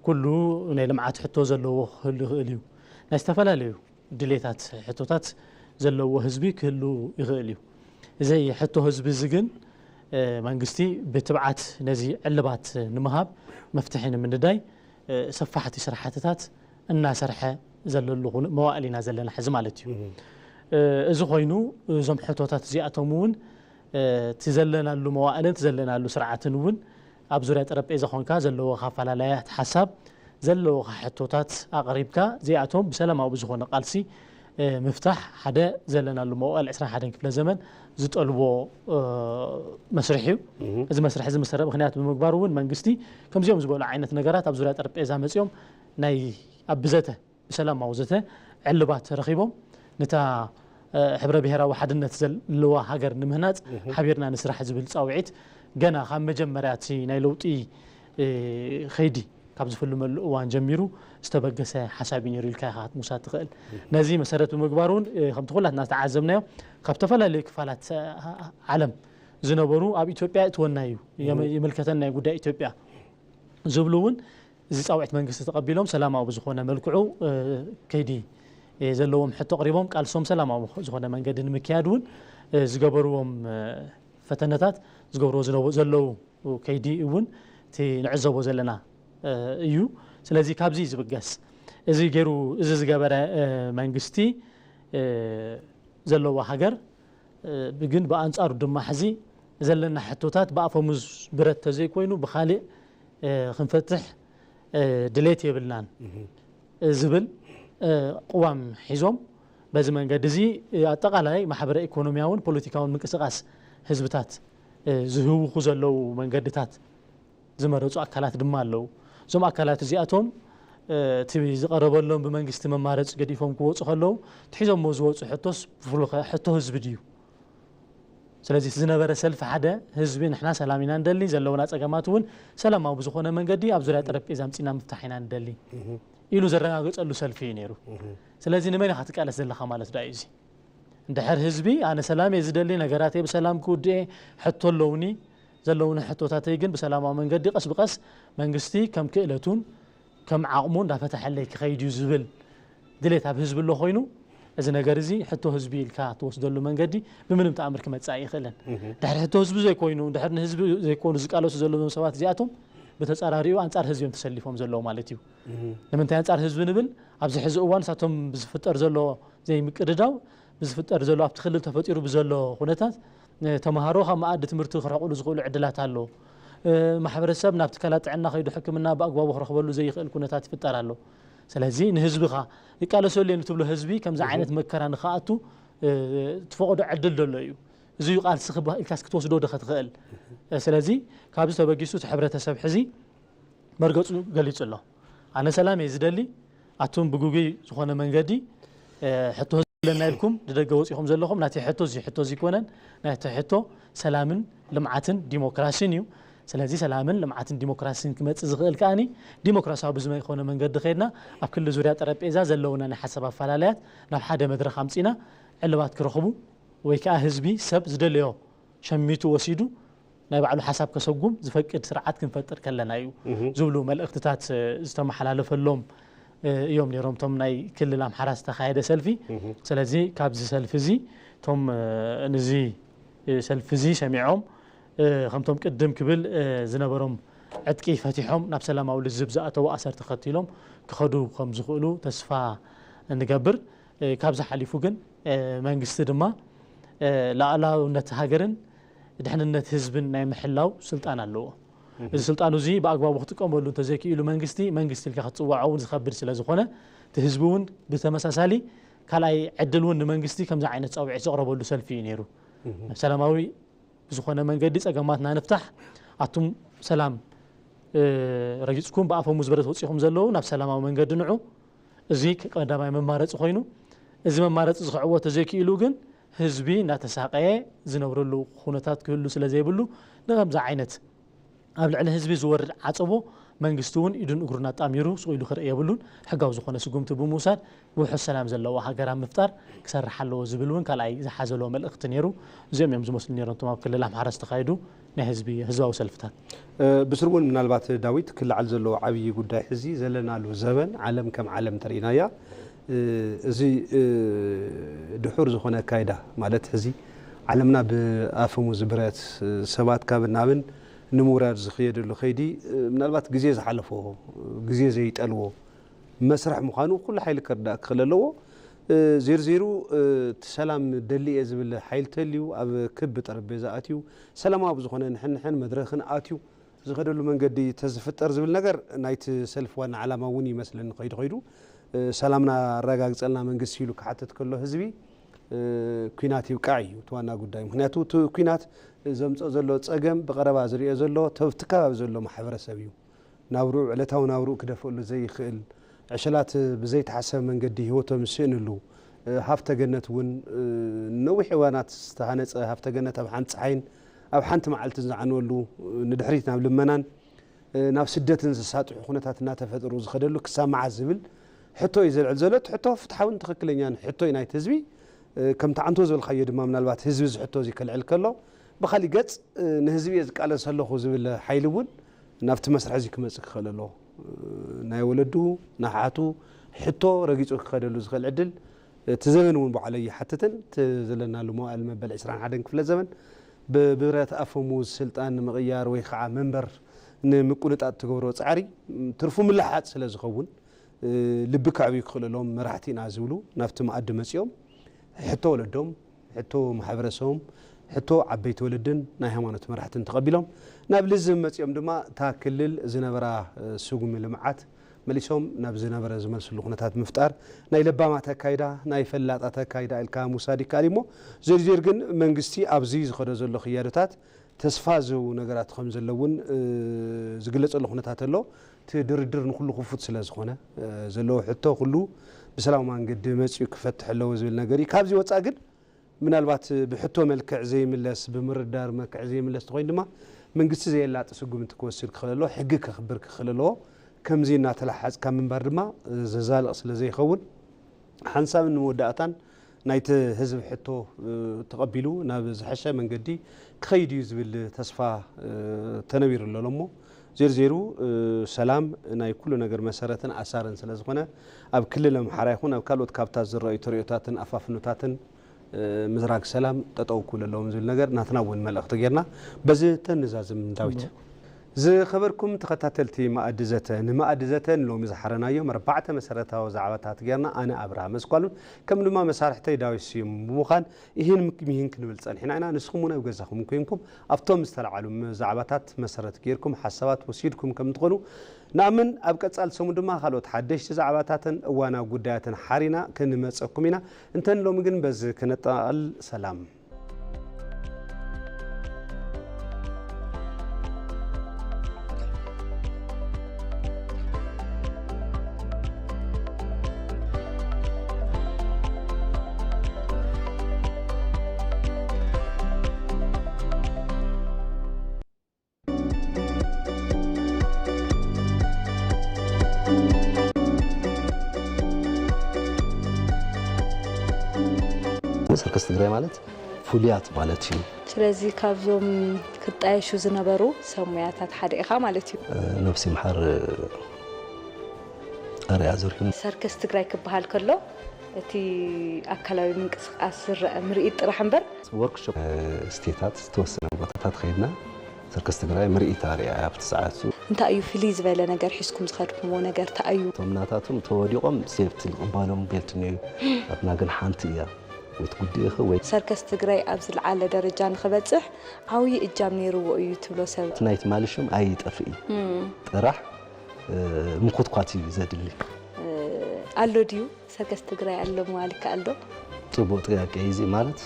ኩሉ ናይ ልምዓት ሕቶ ዘለዎ ክህሉ ይኽእል እዩ። ናይ ዝተፈላለዩ ድሌታት ሕቶታት ዘለዎ ህዝቢ ክህሉ ይኽእል እዩ። እዚ ሕቶ ህዝቢ እዚ ግን መንግስቲ ብትብዓት ነዚ ዕልባት ንምሃብ መፍትሒ ንምንዳይ ሰፋሕቲ ስራሕትታት እናሰርሐ ዘለሉ መዋእል ኢና ዘለና ሕዚ ማለት እዩ። እዚ ኮይኑ እዞም ሕቶታት እዚኣቶም እውን እቲ ዘለናሉ መዋእልን እቲ ዘለናሉ ስርዓትን እውን ኣብ ዙርያ ጠረጴዛ ኮንካ ዘለዎካ ኣፈላለያት ሓሳብ ዘለዎካ ሕቶታት ኣቕሪብካ እዚኣቶም ብሰላማዊ ብዝኾነ ቃልሲ ምፍታሕ ሓደ ዘለናሉ መዋእል ዕስራን ሓደን ክፍለ ዘመን ዝጠልቦ መስርሕ እዩ። እዚ መስርሕ እዚ መሰረት ምክንያት ብምግባር እውን መንግስቲ ከምዚኦም ዝበሉ ዓይነት ነገራት ኣብ ዙርያ ጠረጴዛ መፂኦም ናይ ኣብ ብዘተ ብሰላማዊ ዘተ ዕልባት ረኺቦም ነታ ሕብረ ብሄራዊ ሓድነት ዘለዋ ሃገር ንምህናፅ ሓቢርና ንስራሕ ዝብል ፃውዒት ገና ካብ መጀመርያ እቲ ናይ ለውጢ ከይዲ ካብ ዝፍልመሉ እዋን ጀሚሩ ዝተበገሰ ሓሳብ እዩ ነይሩ ኢልካ ኢኻ ክትምውሳድ ትኽእል። ነዚ መሰረት ብምግባር እውን ከምቲ ኩላትና ዝተዓዘብናዮ ካብ ዝተፈላለዩ ክፋላት ዓለም ዝነበሩ ኣብ ኢትዮጵያ እትወና እዩ ይምልከተና ጉዳይ ኢትዮጵያ ዝብሉ እውን እዚ ፃውዒት መንግስቲ ተቐቢሎም ሰላማዊ ብዝኾነ መልክዑ ከይዲ ዘለዎም ሕቶ ኣቕሪቦም ቃልሶም ሰላማዊ ዝኾነ መንገዲ ንምክያድ እውን ዝገበርዎም ፈተነታት ዝገብርዎ ዘለዉ ከይዲ እውን እቲ ንዕዘቦ ዘለና እዩ። ስለዚ ካብዚ ዝብገስ እዚ ገይሩ እዚ ዝገበረ መንግስቲ ዘለዋ ሃገር ግን ብኣንፃሩ ድማ ሕዚ ዘለና ሕቶታት ብኣፈሙዝ ብረት ተዘይኮይኑ ብካሊእ ክንፈትሕ ድሌት የብልናን ዝብል ቅዋም ሒዞም፣ በዚ መንገዲ እዚ ኣጠቓላይ ማሕበረ ኢኮኖሚያውን ፖለቲካውን ምንቅስቃስ ህዝብታት ዝህውኹ ዘለዉ መንገድታት ዝመረፁ ኣካላት ድማ ኣለዉ። እዞም ኣካላት እዚኣቶም እቲ ዝቐረበሎም ብመንግስቲ መማረፂ ገዲፎም ክወፁ ከለዉ፣ ትሒዞሞ ዝወፁ ሕቶስ ብፍሉኸ ሕቶ ህዝቢ ድዩ? ስለዚ እቲ ዝነበረ ሰልፊ ሓደ ህዝቢ፣ ንሕና ሰላም ኢና ንደሊ፣ ዘለውና ፀገማት እውን ሰላማዊ ብዝኾነ መንገዲ ኣብ ዙርያ ጠረጴዛ ኣምፂና ምፍታሕ ኢና ንደሊ ኢሉ ዘረጋገፀሉ ሰልፊ እዩ ነይሩ። ስለዚ ንመን ኢኻ ትቃለስ ዘለኻ ማለት ዳ እዩ እዚ? እንድሕር ህዝቢ ኣነ ሰላም እየ ዝደሊ፣ ነገራተይ ብሰላም ክውድኤ፣ ሕቶ ኣለውኒ፣ ዘለውኒ ሕቶታተይ ግን ብሰላማዊ መንገዲ ቀስ ብቀስ መንግስቲ ከም ክእለቱን ከም ዓቕሙ እንዳፈተሐለይ ክኸይድ እዩ ዝብል ድሌት ኣብ ህዝቢ ኣሎ ኮይኑ፣ እዚ ነገር እዚ ሕቶ ህዝቢ ኢልካ ትወስደሉ መንገዲ ብምንም ተኣምር ክመጽእ ኣይኽእልን። ድሕሪ ሕቶ ህዝቢ ዘይኮይኑ፣ ድሕሪ ንህዝቢ ዘይኮኑ ዝቃለሱ ዘለዉ ሰባት እዚኣቶም ብተጻራሪኡ ኣንጻር ህዝቢ እዮም ተሰሊፎም ዘለዉ ማለት እዩ። ንምንታይ ኣንጻር ህዝቢ ንብል? ኣብዚ ሕዚ እዋን ንሳቶም ብዝፍጠር ዘሎ ዘይምቅድዳው፣ ብዝፍጠር ዘሎ ኣብቲ ክልል ተፈጢሩ ብዘሎ ኩነታት፣ ተምሃሮ ካብ መኣዲ ትምህርቲ ክርሕቁሉ ዝኽእሉ ዕድላት ኣሎ። ማሕበረሰብ ናብ ትካላት ጥዕና ከይዱ ሕክምና ብኣግባቡ ክረኽበሉ ዘይኽእል ኩነታት ይፍጠር ኣሎ። ስለዚ ንህዝብኻ ይቃለሰሉ እየ ንትብሎ ህዝቢ ከምዚ ዓይነት መከራ ንኽኣቱ ትፈቕዶ ዕድል ደሎ እዩ። እዚ እዩ ቃልሲ ክባ-፣ ኢልካስ ክትወስዶ ዶ ከትኽእል? ስለዚ ካብዚ ተበጊሱ እቲ ሕብረተሰብ ሕዚ መርገጹ ገሊጹ ኣሎ። ኣነ ሰላም እየ ዝደሊ፣ ኣቱም ብግጉይ ዝኾነ መንገዲ ሕቶ ህዝቢ ኣለና ኢልኩም ንደገ ወጺኹም ዘለኹም፣ ናተይ ሕቶ እዚ ሕቶ እዚ ኣይኮነን፣ ናተይ ሕቶ ሰላምን ልምዓትን ዲሞክራሲን እዩ። ስለዚ ሰላምን ልምዓትን ዲሞክራሲን ክመጽእ ዝኽእል ከኣኒ ዲሞክራሲያዊ ብዝመይኮነ መንገዲ ከይድና ኣብ ክሊ ዙርያ ጠረጴዛ ዘለውና ናይ ሓሳብ ኣፈላለያት ናብ ሓደ መድረኽ ኣምጺና ዕልባት ክረኽቡ ወይ ከኣ ህዝቢ ሰብ ዝደለዮ ሸሚቱ ወሲዱ ናይ ባዕሉ ሓሳብ ከሰጉም ዝፈቅድ ስርዓት ክንፈጥር ከለና እዩ ዝብሉ መልእኽትታት ዝተመሓላለፈሎም እዮም ነይሮም እቶም ናይ ክልል ኣምሓራ ዝተኻየደ ሰልፊ። ስለዚ ካብዚ ሰልፊ እዚ እቶም ንዚ ሰልፊ እዚ ሰሚዖም ከምቶም ቅድም ክብል ዝነበሮም ዕጥቂ ፈቲሖም ናብ ሰላማዊ ልዝብ ዝኣተዉ ኣሰር ተኸቲሎም ክኸዱ ከም ዝኽእሉ ተስፋ ንገብር። ካብዚ ሓሊፉ ግን መንግስቲ ድማ ሉኣላውነት ሃገርን ድሕንነት ህዝብን ናይ ምሕላው ስልጣን ኣለዎ። እዚ ስልጣኑ እዚ ብኣግባቡ ክጥቀመሉ እንተዘይክኢሉ መንግስቲ፣ መንግስቲ ኢልካ ክትፅዋዖ እውን ዝኸብድ ስለ ዝኾነ፣ እቲ ህዝቢ እውን ብተመሳሳሊ ካልኣይ ዕድል እውን ንመንግስቲ ከምዚ ዓይነት ፃውዒት ዘቕረበሉ ሰልፊ እዩ ነይሩ። ሰላማዊ ብዝኾነ መንገዲ ጸገማትና ንፍታሕ። ኣቱም ሰላም ረጊጽኩም ብኣፈሙዝ ብረት ወጺኹም ዘለዉ ናብ ሰላማዊ መንገዲ ንዑ። እዚ ቀዳማይ መማረጺ ኮይኑ፣ እዚ መማረጺ እዚ ክዕወት ተዘይክኢሉ ግን ህዝቢ እናተሳቀየ ዝነብረሉ ኩነታት ክህሉ ስለ ዘይብሉ፣ ንኸምዚ ዓይነት ኣብ ልዕሊ ህዝቢ ዝወርድ ዓጸቦ መንግስቲ እውን ኢዱን እግሩን ኣጣሚሩ ስቕ ኢሉ ክርኢ የብሉን። ሕጋዊ ዝኾነ ስጉምቲ ብምውሳድ ውሑስ ሰላም ዘለዋ ሃገር ኣብ ምፍጣር ክሰርሕ ኣለዎ ዝብል እውን ካልኣይ ዝሓዘሎ መልእኽቲ ነይሩ። እዚኦም እዮም ዝመስሉ ነይሮም እቶም ኣብ ክልል ኣምሓራ ዝተኻየዱ ናይ ህዝቢ፣ ህዝባዊ ሰልፍታት። ብስሩ እውን ምናልባት ዳዊት ክለዓል ዘለዎ ዓብዪ ጉዳይ ሕዚ ዘለናሉ ዘበን ዓለም ከም ዓለም ተርኢናያ። እዚ ድሑር ዝኾነ ኣካይዳ ማለት ሕዚ ዓለምና ብኣፈሙዝ ብረት ሰባት ካብን ናብን ንምውራድ ዝኽየደሉ ከይዲ ምናልባት ግዜ ዝሓለፎ ግዜ ዘይጠልዎ መስርሕ ምዃኑ ኩሉ ሓይሊ ከርዳእ ክኽእል ኣለዎ። ዜርዜሩ እቲ ሰላም ደሊ እየ ዝብል ሓይሊ ተልዩ ኣብ ክቢ ጠረጴዛ ኣትዩ ሰላማዊ ብዝኾነ ንሕንሕን መድረኽን ኣትዩ ዝኸደሉ መንገዲ ተዝፍጠር ዝብል ነገር ናይቲ ሰልፊ ዋና ዓላማ እውን ይመስለኒ። ከይዱ ከይዱ ሰላምና ኣረጋግፀልና መንግስቲ ኢሉ ክሓትት ከሎ ህዝቢ ኲናት ይብቃዕ እዩ እቲ ዋና ጉዳይ። ምክንያቱ እቲ ኲናት ዘምፅኦ ዘሎ ፀገም ብቐረባ ዝሪኦ ዘሎ እቲ ከባቢ ዘሎ ማሕበረሰብ እዩ። ናብርኡ፣ ዕለታዊ ናብርኡ ክደፍእሉ ዘይኽእል፣ ዕሸላት ብዘይተሓሰበ መንገዲ ህይወቶም ዝስእንሉ፣ ሃፍተ ገነት እውን ነዊሕ እዋናት ዝተሃነፀ ሃፍተ ገነት ኣብ ሓንቲ ፀሓይን ኣብ ሓንቲ መዓልትን ዝዓንወሉ፣ ንድሕሪት ናብ ልመናን ናብ ስደትን ዘሳጥሑ ኩነታት እናተፈጠሩ ዝኸደሉ ክሳብ መዓዝ ዝብል ሕቶ እዩ ዘልዕል ዘሎ። እቲ ሕቶ ፍትሓውን ትኽክለኛን ሕቶ እዩ ናይቲ ህዝቢ። ከምቲ ዓንቶ ዝበልካዮ ድማ ምናልባት ህዝቢ እዚ ሕቶ እዚ ከልዕል ከሎ ብኻሊእ ገፅ ንህዝቢ እየ ዝቃለስ ኣለኹ ዝብል ሓይሊ እውን ናብቲ መስርሕ እዚ ክመፅእ ክኽእል ኣለዎ። ናይ ወለዱ ንሓቱ ሕቶ ረጊፁ ክኸደሉ ዝኽእል ዕድል እቲ ዘበን እውን ባዕሎ ይሓትትን እቲ ዘለናሉ መዋእል መበል ዕስራን ሓደን ክፍለ ዘበን ብብረት ኣፈሙዝ ስልጣን ንምቕያር ወይ ከዓ መንበር ንምቁንጣጥ ትገብሮ ፃዕሪ ትርፉ ምልሓጥ ስለ ዝኸውን ልቢ ከዕብዩ ክኽእለሎም መራሕቲ ኢና ዝብሉ ናብቲ መኣዲ መፂኦም ሕቶ ወለዶም ሕቶ ማሕበረሰቦም ሕቶ ዓበይቲ ወለድን ናይ ሃይማኖት መራሕትን ተቐቢሎም ናብ ልዝብ መጺኦም ድማ እታ ክልል ዝነበራ፣ እ፣ ስጉሚ ልምዓት መሊሶም ናብ ዝነበረ ዝመልስሉ ኩነታት ምፍጣር፣ ናይ ለባማት ኣካይዳ፣ ናይ ፈላጣት ኣካይዳ ኢልካ ምውሳድ ይከኣል እዩ። እሞ ዘርዚር ግን መንግስቲ ኣብዚ ዝኸዶ ዘሎ ክያዶታት ተስፋ ዝህቡ ነገራት ከም ዘለውን፣ እ፣ ዝግለጸሉ ኩነታት ኣሎ። እቲ ድርድር ንኹሉ ክፉት ስለ ዝኾነ፣ እ፣ ዘለዎ ሕቶ ኩሉ ብሰላማዊ መንገዲ መጺኡ ክፈትሕ ኣለዎ ዝብል ነገር እዩ። ካብዚ ወጻኢ ግን ምናልባት ብሕቶ መልክዕ ዘይምለስ፣ ብምርዳር መልክዕ ዘይምለስ ተኾይኑ ድማ መንግስቲ ዘየላጢ ስጉምቲ ክወስድ ክኽእል ኣለዎ፣ ሕጊ ከኽብር ክኽእል ኣለዎ። ከምዚ እናተላሓጽካ ምንባር ድማ ዘዛልቕ ስለ ዘይኸውን ሓንሳብን ንመወዳእታን ናይቲ ህዝቢ ሕቶ፣ እ፣ ተቐቢሉ ናብ ዝሐሸ መንገዲ ክኸይድ እዩ ዝብል ተስፋ፣ እ፣ ተነቢሩ ኣሎ እሞ ዜርዜሩ፣ እ፣ ሰላም ናይ ኩሉ ነገር መሰረትን ኣሳርን ስለ ዝኾነ ኣብ ክልል ኣምሓራ ይኹን ኣብ ካልኦት ካብታት ዝረኣዩ ተርእዮታትን ኣፋፍኖታትን እ፣ ምዝራግ ሰላም ጠጠው ክብሉ ኣለዎም ዝብል ነገር ናትና እውን መልእኽቲ ጌርና በዚ ተንዛዝም ዳዊት። ጽቡቅ። ዝኸበርኩም ተኸታተልቲ መኣዲ ዘተ፣ ንመኣዲ ዘተ ንሎሚ ዝሓረናዮም ኣርባዕተ መሰረታዊ ዛዕባታት ጌርና ኣነ ኣብርሃ መስኳሉን ከም ድማ መሳርሕተይ ዳዊት ስዩም ብምዃን ይህን ምክ-፣ ሚህን ክንብል ጸኒሕና ኢና። ንስኹም እውን ኣብ ገዛኹም ኮይንኩም ኣብቶም ዝተለዓሉ ም-፣ ዛዕባታት መሰረት ጌርኩም ሓሳባት ወሲድኩም ከም ትኾኑ ንኣምን። ኣብ ቀጻሊ ሰሙን ድማ ካልኦት ሓደሽቲ ዛዕባታትን እዋናዊ ጉዳያትን ሓሪና ክንመጸኩም ኢና። እንተን ሎሚ ግን በዚ ክነጠቓቕል። ሰላም። ሰርከስ ትግራይ ማለት ፍሉያት ማለት እዩ። ስለዚ ካብዞም ክጣየሹ ዝነበሩ ሰብ ሙያታት ሓደ ኢኻ ማለት እዩ። ነብሲ ምሓር ኣርያ ዘርሂን። ሰርከስ ትግራይ ክበሃል ከሎ እቲ ኣካላዊ ምንቅስቃስ ዝረአ ምርኢት ጥራሕ እምበር። ወርክሾፕ ስቴታት ዝተወሰነ ቦታታት ከይድና ሰርከስ ትግራይ ምርኢት ኣርያ ኣብቲ ሰዓት እሱ። እንታይ እዩ ፍልይ ዝበለ ነገር ሒዝኩም ዝኸድኩምዎ ነገር እንታይ እዩ? እቶም ናታቶም ተወዲቖም ሴፍቲ ዝቕባሎም ቤልት እኒኦ እዩ። ናትና ግን ሓንቲ እያ። ወይ ትጉድእኺ ወይ ሰርከስ ትግራይ ኣብ ዝለዓለ ደረጃ ንኽበፅሕ ዓብዪ እጃም ነይርዎ እዩ ትብሎ ሰብ? እቲ ናይ ትማሊ ሽም ኣይጠፍእ እዩ። እም። ጥራሕ፣ እ፣ ምኹትኳት እዩ ዘድሊ። እ፣ ኣሎ ድዩ? ሰርከስ ትግራይ ኣሎ ምባል ይከኣል ዶ? ጽቡቕ ጥያቄ እዩ እዚ። ማለት፣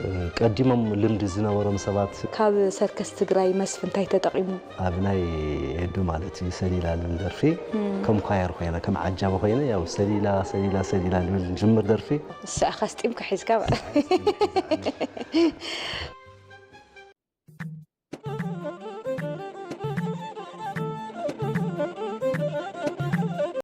እ፣ ቀዲሞም ልምዲ ዝነበሮም ሰባት ካብ ሰርከስ ትግራይ መስፍ እንታይ ተጠቒሙ? ኣብ ናይ ኤዱ ማለት እዩ ሰሊላ ልብል ደርፊ እም። ከም ኳየር ኮይነ፣ ከም ዓጃቢ ኮይነ፣ ያው ሰሊላ፣ ሰሊላ፣ ሰሊላ ልብል ዝጅምር ደርፊ። ንስኻ ኣስጢምካ ሒዝካ ማለት።